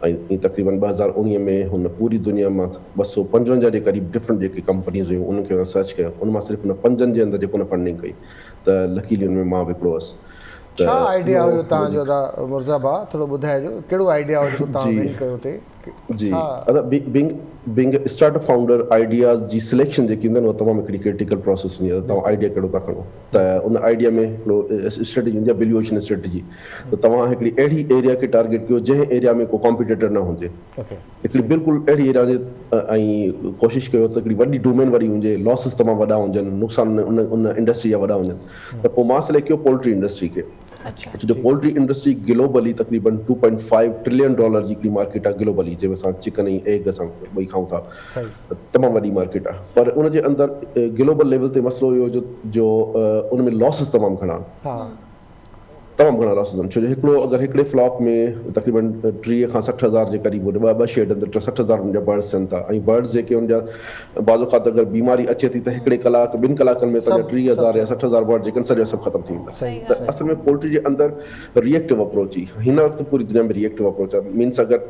۽ تقريبن 2019 ۾ هن پوري دنيا مان 255 جي قريب ڊفرنٽ جيڪي ڪمپنيز هيون انهن کي هن سرچ ڪيو ان مان صرف هن پنجن جي اندر جيڪو هن فنڊنگ ڪئي ته لڪيلي ان ۾ مان به هڪڙو هئس ته ڇا آئيڊيا اهو هيو توهان جو منهنجي ادا مرزا ڀاء ٿورو ٻڌائجو ڪهڙو آئيڊيا هو جيڪو توهان جي ون ڪيو اتي جي ڇا. ادا being being start up founder ideas جي سليڪشن جيڪي هوندي آهي نه اها تمام هڪڙي ڪرٽيڪل پروسيس هوندي آهي ته توهان آئيڊيا ڪهڙو ٿا کڻو ته ان آئيڊيا ۾ هڪڙو اسٽريٽجي هوندي آهي بليو اوشن اسٽريٽجي ته توهان هڪڙي اهڙي ايريا کي ٽارگيٽ ڪيو جنهن ايريا ۾ ڪو ڪامپيٽيٽر نه هجي اوڪي هڪڙي بلڪل اهڙي ايريا هجي ۽ ڪوشش ڪيو ته هڪڙي وڏي ڊومين واري هجي لاسز تمام وڏا هجن نقصان ان ان انڊسٽري جا وڏا هجن ته پوء مان سليڪٽ ڪيو پولٽري انڊسٽري کي ڇو جو پولٽري انڊسٽري گلوبلي تقريبن 2.5 ٽرلين ڊالر جي هڪڙي مارڪيٽ آهي گلوبلي جنهن ۾ اسان چڪن ۽ ايگ اسان ٻئي کائون ٿا تمام وڏي مارڪيٽ آهي پر ان جي اندر گلوبل ليول تي مسئلو اهو جو جو ان ۾ لاسز تمام گهڻا آهن تمام گهڻا لاسز آهن ڇو جو هڪڙو اگر هڪڙي فلاڪ ۾ تقريبن 30 کان 60 هزار جي قريب ٻه ٻه شيڊ اندر 60 هزار ان جا برڊز ٿين ٿا ۽ برڊز جيڪي ان جا بعض اوقات اگر بيماري اچي ٿي ته هڪڙي ڪلاڪ ٻن ڪلاڪن ۾ تنهنجا 30 هزار يا 60 هزار برڊ جيڪي آهن سڄا سڀ ختم ٿي ويندا ته اصل ۾ پولٽري جي اندر ري ايڪٽو اپروچ ئي هن وقت پوري دنيا ۾ ري ايڪٽو اپروچ آهي مينس اگر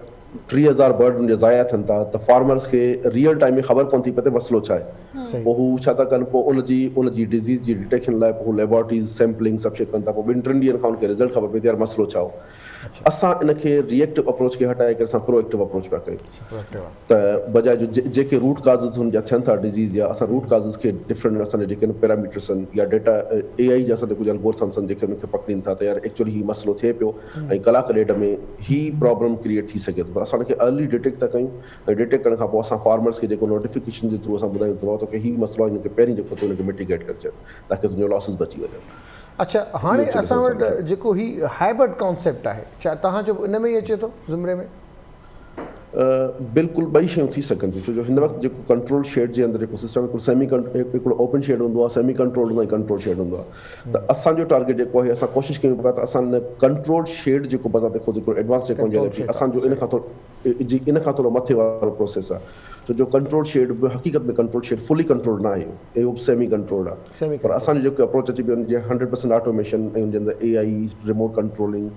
30 هزار برڊ ان جا ضايع ٿين ٿا ته فارمرز کي ريئل ٽائيم ۾ خبر ڪونه ٿي پئي ته مسئلو ڇا آهي پوء هو ڇا ٿا ڪن پوء ان جي ان جي ڊزيز جي ڊٽيڪشن لاء پوء هو ليبارٽريز سيمپلنگ سڀ شيء ڪن ٿا پوء ٻن ٽن ڏينهن کان ان کي رزلٽ خبر پئي ٿي يار مسئلو ڇا هو اسان ان کي ري ايڪٽو اپروچ کي هٽائي ڪري اسان پرو ايڪٽو اپروچ پيا ڪيون ته بجاء جو جيڪي روٽ ڪازز هن جا ٿين ٿا ڊزيز جا اسان روٽ ڪازز کي ڊفرنٽ اسان جا جيڪي پيراميٽرس آهن يا ڊيٽا اي آئي جا اسان جا ڪجهه الگورٿمس آهن جيڪي ان کي پڪڙين ٿا ته يار ايڪچولي هي مسئلو ٿئي پيو ۽ ڪلاڪ ڏيڍ ۾ هي پرابلم ڪريئيٽ ٿي سگهي ٿو ته اسان ان کي ارلي ڊٽيڪٽ ٿا ڪيون ۽ ڊٽيڪٽ ڪرڻ کان پوء اسان فارمرس کي جيڪو نوٽيفڪيشن جي ٿرو اسان ٻڌايون ٿا توکي هي مسئلو آهي ان کي پهرين جيڪو تون ان کي مٽيگيٽ ڪري ڇڏ تاڪه تنهنجو لاسز بچي وڃن. اڇا هاڻي اسان وٽ جيڪو هي هائبرڊ ڪانسيپٽ آهي ڇا توهان جو به ان ۾ ئي اچي ٿو زمري ۾؟ بلڪل ٻئي شيون ٿي سگهن ٿيون ڇو جو هن وقت جيڪو ڪنٽرول شيڊ جي اندر جيڪو سسٽم هڪڙو سيمي هڪڙو اوپن شيڊ هوندو آهي سيمي ڪنٽرول هوندو آهي ۽ ڪنٽرول شيڊ هوندو آهي ته اسان جو ٽارگيٽ جيڪو آهي اسان ڪوشش ڪيون پيا ته اسان ڪنٽرول شيڊ جيڪو بذات خود هڪڙو ايڊوانس ٽيڪنالاجي آهي اسان جو ان کان ٿورو جي ان کان ٿورو مٿي وارو پروسيس آهي ڇو جو ڪنٽرول شيڊ به حقيقت ۾ ڪنٽرول شيڊ فلي ڪنٽرول نه آهي اهو به سيمي ڪنٽرولڊ آهي پر اسان جو جيڪو اپروچ اچي پيو ان جي 100% آٽوميشن ۽ ان جي اندر A I remote controlling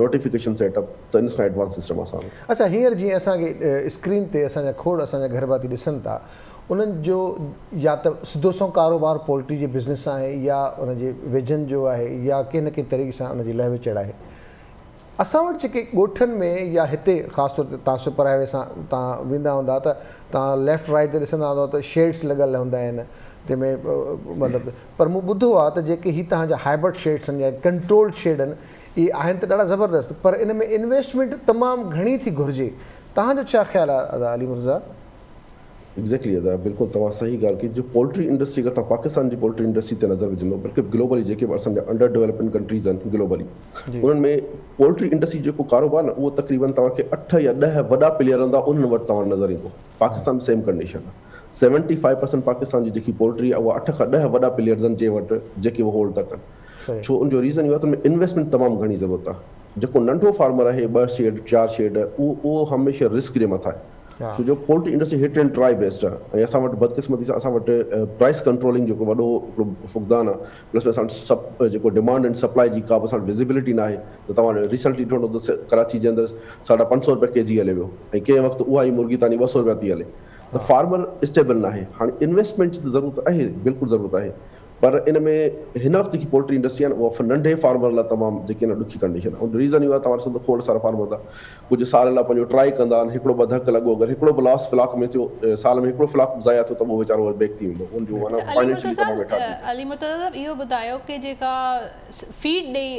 notification setup ته ان کان ايڊوانس سسٽم اسان وٽ. اڇا هينئر جيئن اسان کي اسڪرين تي اسان جا کوڙ اسان جا گهر ڀاتي ڏسن ٿا انهن جو يا ته سڌو سنئون ڪاروبار پولٽري جي بزنس سان آهي يا ان جي ويجهن جو آهي يا ڪنهن نه ڪنهن طريقي سان ان جي لهه وچڙ آهي اسان وٽ جيڪي ڳوٺن ۾ يا هتي خاص طور تي تان سپر هاء وي سان تان ويندا هوندا ته تان ليفٽ رائيٽ تي ڏسندا هوندا ته شيڊس لڳل هوندا آهن جنهن ۾ مطلب پر مون ٻڌو آهي ته جيڪي هي تان جا هائبرڊ شيڊس آهن يا ڪنٽرولڊ شيڊ آهن اهي آهن ته ڏاڍا زبردست پر ان ۾ انويسٽمينٽ تمام گهڻي ٿي گهرجي تان جو ڇا خيال آهي ادا علي مرتضيٰ؟ ايگزيڪٽلي ادا بلڪل توهان صحيح ڳالهه ڪئي جو پولٽري انڊسٽري اگر توهان پاڪستان جي پولٽري انڊسٽري تي نظر وجهندو بلڪه گلوبلي جيڪي به اسان جا انڊر ڊيولپنگ ڪنٽريز آهن گلوبلي انهن ۾ پولٽري انڊسٽري جيڪو ڪاروبار نه اهو تقريبن توهان کي 8 يا 10 وڏا پليئر هوندا انهن وٽ توهان نظر ايندو پاڪستان ۾ سيم ڪنڊيشن آهي 75 پرسنٽ پاڪستان جي جيڪي پولٽري آهي اها 8 کان 10 وڏا پليئرز آهن جنهن وٽ جيڪي اهو هولڊ ٿا ڪن ڇو ان جو ريزن اهو آهي ته ان ۾ انويسٽمينٽ تمام گهڻي ضرورت آهي جيڪو ننڍو فارمر آهي 2 شيڊ 4 شيڊ اهو اهو هميشه رسڪ جي مٿان آهي ڇو جو poultry industry hit and try based آهي ۽ اسان وٽ بدقسمتي سان اسان وٽ پرائس ڪنٽرولنگ جيڪو وڏو هڪڙو فقدان آهي پلس اسان وٽ سپ جيڪو ڊمانڊ اينڊ سپلائي جي ڪا به اسان وٽ وزيبلٽي ناهي ته توهان ريسنٽلي ڏٺو هوندو ته ڪراچي جي اندر ساڍا 5 سو روپيا ڪي جي هلي ويو ۽ ڪنهن وقت اها ئي مرغي تاني 200 روپيا ٿي هلي ته فارمر اسٽيبل ناهي هاڻي انويسٽمينٽ جي ته ضرورت آهي بلڪل ضرورت آهي پر ان ۾ هن وقت جيڪي پولٽري انڊسٽري آهي نه اها ننڍي فارمر لاء تمام جيڪي آهن ڏکي ڪنڊيشن آهي ان جو ريزن اهو آهي توهان ڏسو ته کوڙ سارا فارمر ته ڪجهه سال لاء پنهنجو ٽرائي ڪندا آهن هڪڙو ٻه ڌڪ لڳو اگر هڪڙو به لاس فلاڪ ۾ ٿيو سال ۾ هڪڙو فلاڪ به ضايع ٿيو ته اهو ويچارو وري بيڪ ٿي ويندو ان جو معنيٰ فائنينشلي تمام هيٺان ٿي ويندو. علي مرتضيٰ صاحب اهو ٻڌايو ڪي جيڪا فيڊ ڏئي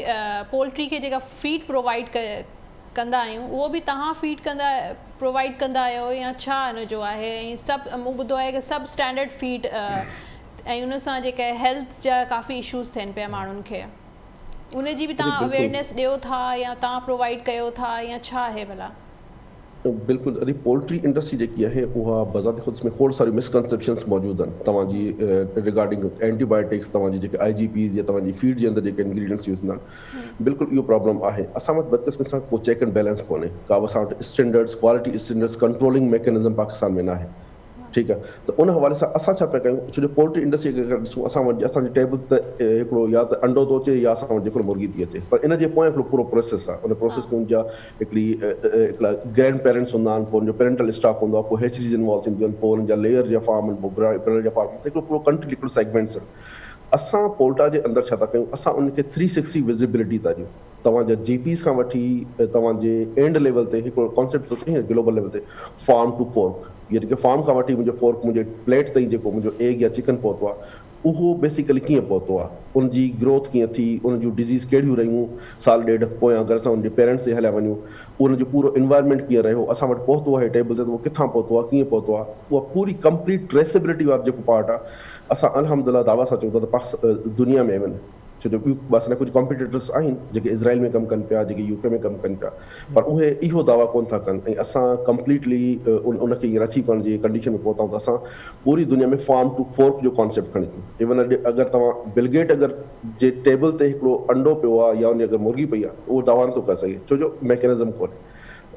پولٽري کي جيڪا فيڊ پرووائيڊ ڪندا آهيون اهو به توهان فيڊ ڪندا پرووائيڊ ڪندا آهيو يا ڇا ان جو آهي ۽ سب مون ٻڌو آهي ڪي سب اسٽينڊرڊ فيڊ ۽ ان سان جيڪي هيلٿ جا ڪافي اشوز ٿين پيا ماڻهن کي ان جي به توهان اويئرنيس ڏيو ٿا يا توهان پرووائيڊ ڪيو ٿا يا ڇا آهي ڀلا؟ بلڪل ادي پولٽري انڊسٽري جيڪي آهي اها بذات خود اس ۾ کوڙ ساريون مسڪنسيپشنس موجود آهن توهان جي ريگارڊنگ اينٽي بايوٽڪس توهان جي جيڪي آئي جي پيز يا توهان جي فيڊ جي اندر جيڪي انگريڊينٽس يوز ٿيندا آهن بلڪل اهو پرابلم آهي اسان وٽ بدقسمتي سان ڪو چيڪ اينڊ بيلنس ڪونهي ڪا به اسان وٽ standards quality standards controlling mechanism Pakistan ۾ ناهي ٺيڪ آ ته ان حوالي سان اسان ڇا پيا ڪيون ڇو جو پولٽري انڊسٽري کي اگر ڏسون اسان وٽ اسان جي ٽيبل تي هڪڙو يا ته انڊو ٿو اچي يا اسان وٽ جيڪو مرغي ٿي اچي پر ان جي پويان هڪڙو پورو پروسيس آ ان پروسيس ۾ ان جا هڪڙي هڪڙا گرينڊ پيرنٽس هوندا آهن پوء ان جو پيرنٽل اسٽاڪ هوندو آ پوء هيچريز انوالو ٿينديون آهن پوء انهن جا ليئر جا فارم آهن پوء برائلر جا فارم هڪڙو پورو ڪنٽري هڪڙو سيگمينٽس آهن اسان پولٽا جي اندر ڇا ٿا ڪيون اسان ان کي ٿري سڪسٽي وزيبلٽي ٿا ڏيون توهان جا جي پيز کان وٺي توهان جي اينڊ ليول تي هڪڙو ڪانسيپٽ ٿو اچي گلوبل ليول تي فارم ٽو فورڪ يعني ڪي فارم کان وٺي منهنجو فورڪ منهنجي پليٽ تائين جيڪو منهنجو ايگ يا چڪن پهتو آهي اهو بيسيڪلي ڪيئن پهتو آهي ان جي گروٿ ڪيئن ٿي ان جون ڊزيز ڪهڙيون رهيون سال ڏيڍ پويان اگر اسان ان جي پيرنٽس تي هليا وڃون ان جو پورو انوائرمينٽ ڪيئن رهيو اسان وٽ پهتو آهي ٽيبل تي ته اهو ڪٿان پهتو آهي ڪيئن پهتو آهي اها پوري ڪمپليٽ ٽريسبلٽي وارو جيڪو پارٽ آهي اسان الحمدلله دعويٰ سان چئون ٿا ته دنيا ۾ ايون ڇو جو ٻيون اسان جا ڪجهه ڪامپيٽيٽرس آهن جيڪي اسرائيل ۾ ڪم ڪن پيا جيڪي يو ڪي ۾ ڪم ڪن پيا پر اهي اهو دعويٰ ڪونه ٿا ڪن ۽ اسان ڪمپليٽلي ان کي هينئر اچيو ڪرڻ جي ڪنڊيشن ۾ پهتا آهيون ته اسان پوري دنيا ۾ فارم ٽو فورڪ جو ڪانسيپٽ کڻي اچون ايون اڄ اگر توهان بل گيٽ اگر جي ٽيبل تي هڪڙو انڊو پيو آهي يا ان جي اگر مرغي پئي آهي اهو دعويٰ نٿو ڪري سگهي ڇو جو ميڪنزم ڪونهي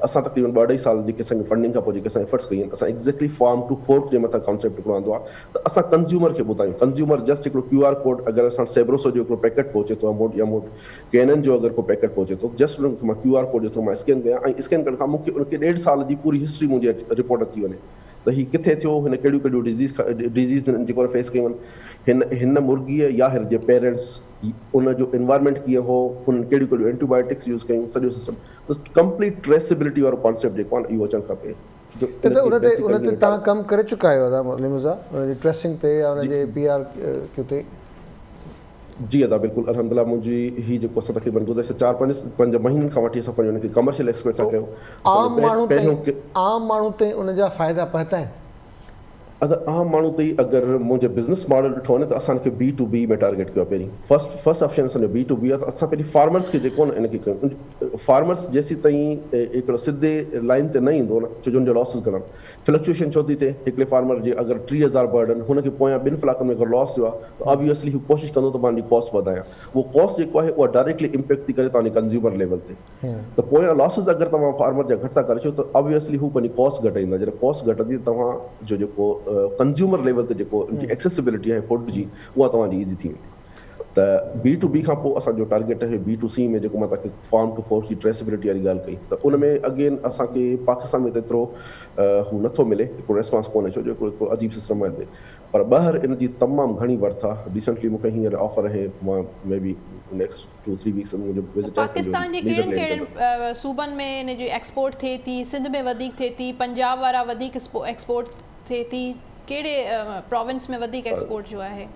اسان تقريبن ٻه اڍائي سال جيڪي اسان کي فنڊنگ کان پوء جيڪي اسان ايفرٽس ڪئي آهن اسان ايگزيڪٽلي فارم ٽو فورڪ جي مٿان ڪانسيپٽ هڪڙو آندو آهي ته اسان ڪنزيومر کي ٻڌايون ڪنزيومر جسٽ هڪڙو ڪيو آر ڪوڊ اگر اسان وٽ سيبروسو جو هڪڙو پيڪيٽ پهچي ٿو اموٽ يا مون وٽ ڪينن جو اگر ڪو پيڪيٽ پهچي ٿو جسٽ ان کي مان ڪيو آر ڪوڊ جي ٿرو مان اسڪين ڪيان ۽ اسڪين ڪرڻ کان مون کي ان کي ڏيڍ سال جي پوري هسٽري منهنجي رپورٽ اچي وڃي ته هي ڪٿي ٿيو هن ڪهڙيون ڪهڙيون ڊزيز ڊزيز هن جيڪو فيس ڪيون آهن هن هن مرغيء يا هن جي پيرنٽس ان جو انوائرمينٽ ڪيئن هو انهن ڪهڙيون ڪهڙيون اينٽي بايوٽڪس يوز ڪيون سڄو سسٽم ته ڪمپليٽ ٽريسبلٽي وارو ڪانسيپٽ جيڪو آهي نه اهو اچڻ کپي ڇو جو ته ان ان کي تي ان بيسيڪلي تي توهان ڪم ڪري چڪا آهيو ادا علي مرزا ان جي ٽريسنگ تي يا ان جي جي پي آر ڪيو تي. جي ادا بلڪل الحمدلله منهنجي هي جيڪو اسان تقريبن گذشته چار پنج مهينن کان وٺي اسان پنهنجو ان کي ڪمرشل ايڪسپيرٽ سان تو ڪيو اسان عام جو ماڻهو تائين پهريون عام ماڻهو تائين ان جا فائدا پهتا آهن؟ ادا عام ماڻهو تائين اگر منهنجو بزنس ماڊل ڏٺو وڃي ته اسان ان کي بي ٽو بي ۾ ٽارگيٽ ڪيو آهي پهرين فرسٽ فرسٽ آپشن اسان جو بي ٽو بي آهي ته اسان پهرين فارمرس کي جيڪو آهي نه ان کي ڪيون فارمرس جيسين تائين هڪڙو سڌي لائن تي نه ايندو نه ڇو جو ان جا لاسز گهڻا آهن فلڪچوئيشن ڇو ٿي ٿئي هڪڙي فارمر جي اگر 3000 برڊ آهن هن کي پويان ٻن فلاڪن ۾ اگر لاس ٿيو آهي ته آبويسلي هو ڪوشش ڪندو ته مان ان جي ڪاسٽ وڌايان اهو ڪاسٽ جيڪو آهي اها ڊائريڪٽلي امپيڪٽ ٿي ڪري توهان جي ڪنزيومر ليول تي ته پويان لاسز اگر توهان فارمر جا گهٽ ٿا ڪري ڇڏيو ته آبويسلي هو پنهنجي ڪاسٽ گهٽائيندا جڏهن ڪاسٽ گهٽندي ته توهان جو جيڪو ڪنزيومر ليول تي جيڪو ان جي ايڪسيسبلٽي آهي فوڊ جي اها توهان جي ايزي ٿي ويندي ته بي ٽو بي کان پوء اسان جو ٽارگيٽ آهي بي ٽو سي ۾ جيڪو مان توهان کي فارم ٽو فورڪ جي ٽريسبلٽي واري ڳالهه ڪئي ته ان ۾ اگين اسان کي پاڪستان ۾ ته ايترو هو نٿو ملي هڪڙو ريسپانس ڪونهي ڇو جو هڪڙو عجيب سسٽم آهي پر ٻاهر ان جي تمام گهڻي ورٿ آهي ريسنٽلي مون کي هينئر آفر آهي مان مي بي نيڪسٽ ٽو ٿري ويڪس ۾ منهنجو ته وزٽ آهي پنهنجو پاڪستان جي ڪهڙن نيدرلينڊ ڪهڙن ڪندو. صوبن ۾ ان جي ايڪسپورٽ ٿئي ٿي سنڌ ۾ وڌيڪ ٿئي ٿي پنجاب وارا وڌيڪ ايڪسپورٽ ٿئي ٿي ڪهڙي پراونس ۾ وڌيڪ ايڪسپورٽ جو آهي.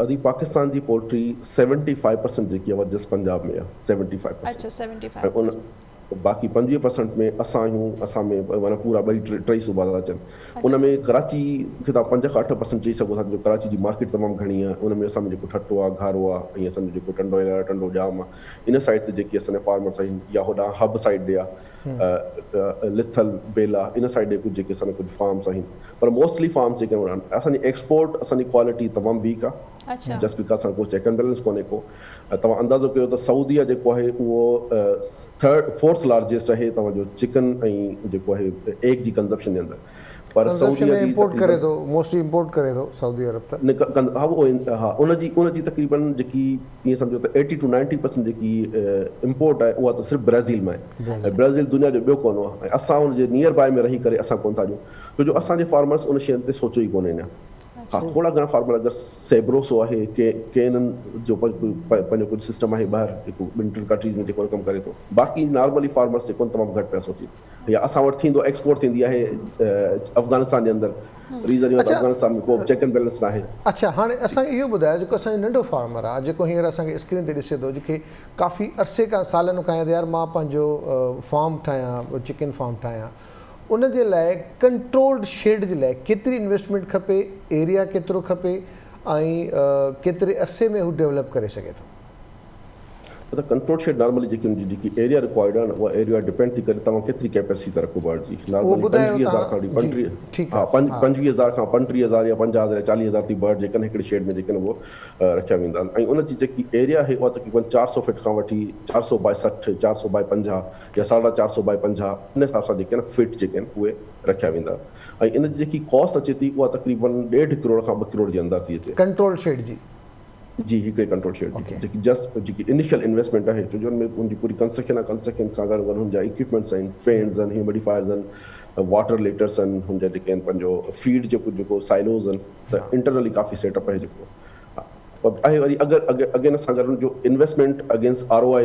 ادي پاڪستان جي پولٽري 75 پرسنٽ جيڪي آهي اها جسٽ پنجاب ۾ آهي 75 اڇا پرسنٽ 75 ۽ ان پرسنٽ. باقي 25 پرسنٽ ۾ اسان آهيون اسان ۾ معنيٰ پورا ٻئي ٽئي صوبا ٿا اچن ان ۾ ڪراچي کي توهان 5 کان 8% چئي سگهو ٿا جو ڪراچي جي مارڪيٽ تمام گهڻي آهي ان ۾ اسان ۾ جيڪو ٺٽو آهي گهارو آهي ۽ اسان جو جيڪو ٽنڊو الهيار ٽنڊو ڄام آهي ان سائيڊ تي جيڪي اسان جا فارمرس آهن يا هوڏانهن حب سائيڊ ڏي آهي لٿل بيلا ان سائيڊ ڏي ڪجهه جيڪي اسان جا ڪجهه فارمس آهن پر موسٽلي فارمس جيڪي آهن اسان جي ايڪسپورٽ اسان جي ڪوالٽي تمام ويڪ آهي جسٽ because اسان ڪو چيڪ اينڊ بيلنس ڪونهي ڪو توهان اندازو ڪيو ته سعوديه جيڪو آهي اهو ٿرڊ فورٿ لارجيسٽ آهي توهان جو چڪن ۽ جيڪو آهي ايگ جي ڪنزپشن جي اندر پر ڪنزپشن سعوديه ۾ جي امپورٽ ڪري تقريبن ٿو موسٽلي امپورٽ ڪري ٿو سعودي عرب ته. نه ڪن ها اهو ها ان جي ان جي تقريبن جيڪي ائين سمجهو ته ايٽي ٽو نائنٽي پرسنٽ جيڪي امپورٽ آهي اها ته صرف برازيل مان آهي ۽ برازيل دنيا جو ٻيو ڪونو آهي ۽ اسان ان جي نيئر باء ۾ رهي ڪري اسان ڪونه ٿا ڏيون ڇو جو اسان جي فارمرس ان شين تي سوچيو ئي ڪونهي اڃا. ها ٿورا گهڻا فارمر اگر سيبروسو آهي ڪي ڪينن جو پنهنجو ڪجهه سسٽم آهي ٻاهر جيڪو ٻن ٽن ڪنٽريز ۾ جيڪو ڪم ڪري ٿو باقي نارملي فارمرس جيڪو تمام گهٽ پيا سوچين يا اسان وٽ ٿيندو ايڪسپورٽ ٿيندي آهي افغانستان جي اندر ريزن اهو ته افغانستان ۾ ڪو چيڪ اينڊ بيلنس ناهي. اڇا هاڻي اسان کي اهو ٻڌايو جيڪو اسان جو ننڍو فارمر آهي جيڪو هينئر اسان کي اسڪرين تي ڏسي ٿو جيڪي ڪافي عرصي کان سالن کان آهي ته يار مان پنهنجو فارم ٺاهيان چڪن فارم ٺاهيان ان جي لاء ڪنٽرولڊ شيڊ جي لاء ڪيتري انويسٽمينٽ کپي، ايريا ڪيترو کپي ۽ ڪيتري عرصي ۾ هو ڊولپ ڪري سگهي ٿو؟ مطلب ڪنٽرولڊ شيڊ نارملي جيڪي ان جي جيڪي ايريا رڪوائرڊ آهي نه اها ايريا ڊپينڊ ٿي ڪري توهان ڪيتري ڪيپيسٽي ٿا رکو برڊ جي اهو نارملي ٻڌايو 25000 کان توهان وٺي جي 35 ٺيڪ ها آهي ها. 25000 کان 35000 يا 50000 يا 40000 تائين برڊ جيڪي آهن هڪڙي شيڊ ۾ جيڪي آهن اهو رکيا ويندا آهن ۽ ان جي جيڪي ايريا آهي اها تقريبن 400 فٽ کان وٺي 400 باء 60 400 باء 50 يا ساڍا 400 باء 50 ان حساب سان جيڪي آهن فٽ جيڪي آهن اهي رکيا ويندا ۽ ان جي جيڪي ڪاسٽ اچي ٿي اها تقريبن ڏيڍ ڪروڙ کان 2 ڪروڙ جي اندر ٿي اچي. ڪنٽرول شيڊ جي. جي هڪڙي ڪنٽرول شيڊ جي جيڪي جسٽ جيڪي انيشل انويسٽمينٽ آهي ڇو جو ان ۾ ان جي پوري ڪنسٽرڪشن آهي ڪنسٽرڪشن سان گڏ ان جا اڪوپمينٽس آهن فينز آهن هيوميڊيفائرز آهن واٽر ليٽرس آهن هن جا جيڪي آهن پنهنجو فيڊ جيڪو جيڪو سائلوز آهن ته انٽرنلي ڪافي سيٽ اپ آهي جيڪو آهي وري اگر اگين اسان اگر ان جو investment against R O I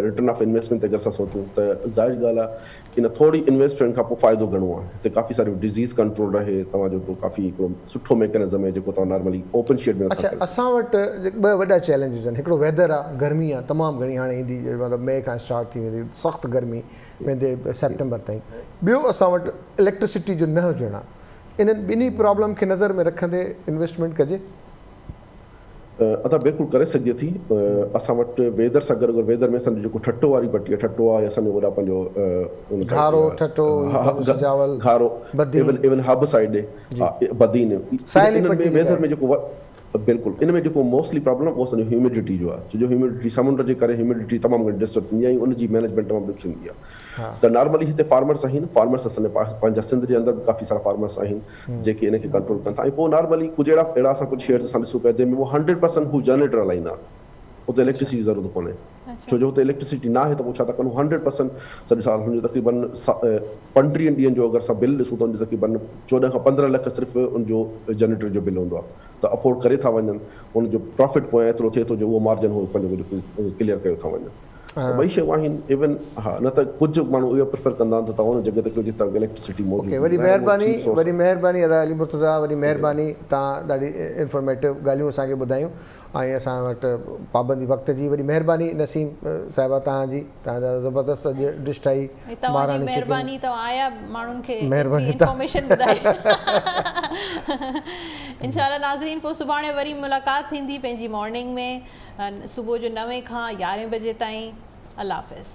return of investment تي اگر اسان سوچون ته ظاهر ڳالهه آهي ان ٿوري انويسٽمينٽ کان پوء فائدو گهڻو آهي هتي ڪافي ساريون ڊزيز ڪنٽرول رهي توهان جو هڪڙو ڪافي هڪڙو سٺو ميڪنزم آهي جيڪو توهان نارملي اوپن شيڊ ۾ نٿا اڇا ڪري سگهو. اسان وٽ ٻه وڏا چئلينجز آهن هڪڙو ويدر آهي گرمي آهي تمام گهڻي هاڻي ايندي مطلب مئي کان اسٽارٽ ٿي ويندي سخت گرمي ويندي سيپٽمبر تائين ٻيو اسان وٽ اليڪٽرسٽي جو نه هجڻ آهي انهن ٻنهي پرابلم کي نظر ۾ رکندي انويسٽمينٽ ڪجي. ادا بلڪل ڪري سگهجي ٿي اسان وٽ ويدر سان گڏ اگر ويدر ۾ اسان جو جيڪو ٺٽو واري پٽي آهي ٺٽو آهي اسان جو وڏا پنهنجو ان سائيڊ گهارو ٺٽو سجاول گهارو بدين ايون ايون حب سائيڊ ڏي بدين ساحلي انهن پٽي ۾ ويدر جيڪا ۾ جيڪو بلڪل ان ۾ جيڪو موسٽلي پرابلم اهو اسان جو هيوميڊٽي جو آهي ڇو جو هيوميڊٽي سمنڊ جي ڪري هيوميڊٽي تمام گهڻي ڊسٽرب ٿيندي آهي ۽ ان جي مينيجمينٽ تمام ڏکي ٿيندي آهي ته نارملي هتي فارمرس آهن فارمرس اسان جا پنهنجا سنڌ جي اندر به ڪافي سارا فارمرس آهن جيڪي ان کي ڪنٽرول ڪن ٿا ۽ پوء نارملي ڪجهه اهڙا اهڙا اسان ڪجهه شيڊز اسان ڏسون پيا جنهن ۾ اهو هنڊريڊ پرسنٽ هو جنريٽر هلائيندا آهن اتي اليڪٽرسٽي جي ضرورت ڪونهي ڇو جو اتي اليڪٽرسٽي ناهي ته پوء ڇا ٿا ڪن هو هنڊريڊ پرسنٽ سڄو سال هن جو تقريبن 35 ڏينهن جو اگر اسان بل ڏسون ته ان جو تقريبن 14 کان 15 لک صرف ان جو جنريٽر جو بل هوندو آهي ته افورڊ ڪري ٿا وڃن ان جو پرافٽ پويان ايترو ٿئي ٿو جو اهو مارجن هو پنهنجو ڪجهه ڪليئر ڪيو ٿا وڃن ته ٻئي شيون آهن ايون ها نه ته ڪجهه ماڻهو اهو پريفر ڪندا آهن ته توهان ان جڳهه تي ڪيو جتي توهان کي اليڪٽرسٽي موجود اوڪي هجي وڏي ظاهر آهي اهو مهرباني چيپ سورس وڏي مهرباني ادا علي مرتضيٰ وڏي مهرباني توهان ڏاڍي انفارميٽو ڳالهيون اسان کي ٻڌايون ۽ اسان وٽ پابندي وقت جي وڏي مهرباني نسيم صاحبه توهان جي توهان جا زبردست اڄ ڊش ٺاهي ۽ توهان جي مهاراڻي چڪن مهرباني توهان آيا ماڻهن کي ايتري مهرباني توهان انفارميشن ٻڌائي انشاء الله ناظرين پوء سڀاڻي وري ملاقات ٿيندي پنهنجي مارننگ ۾ صبح جو نوين کان يارهين بجي تائين الله حافظ.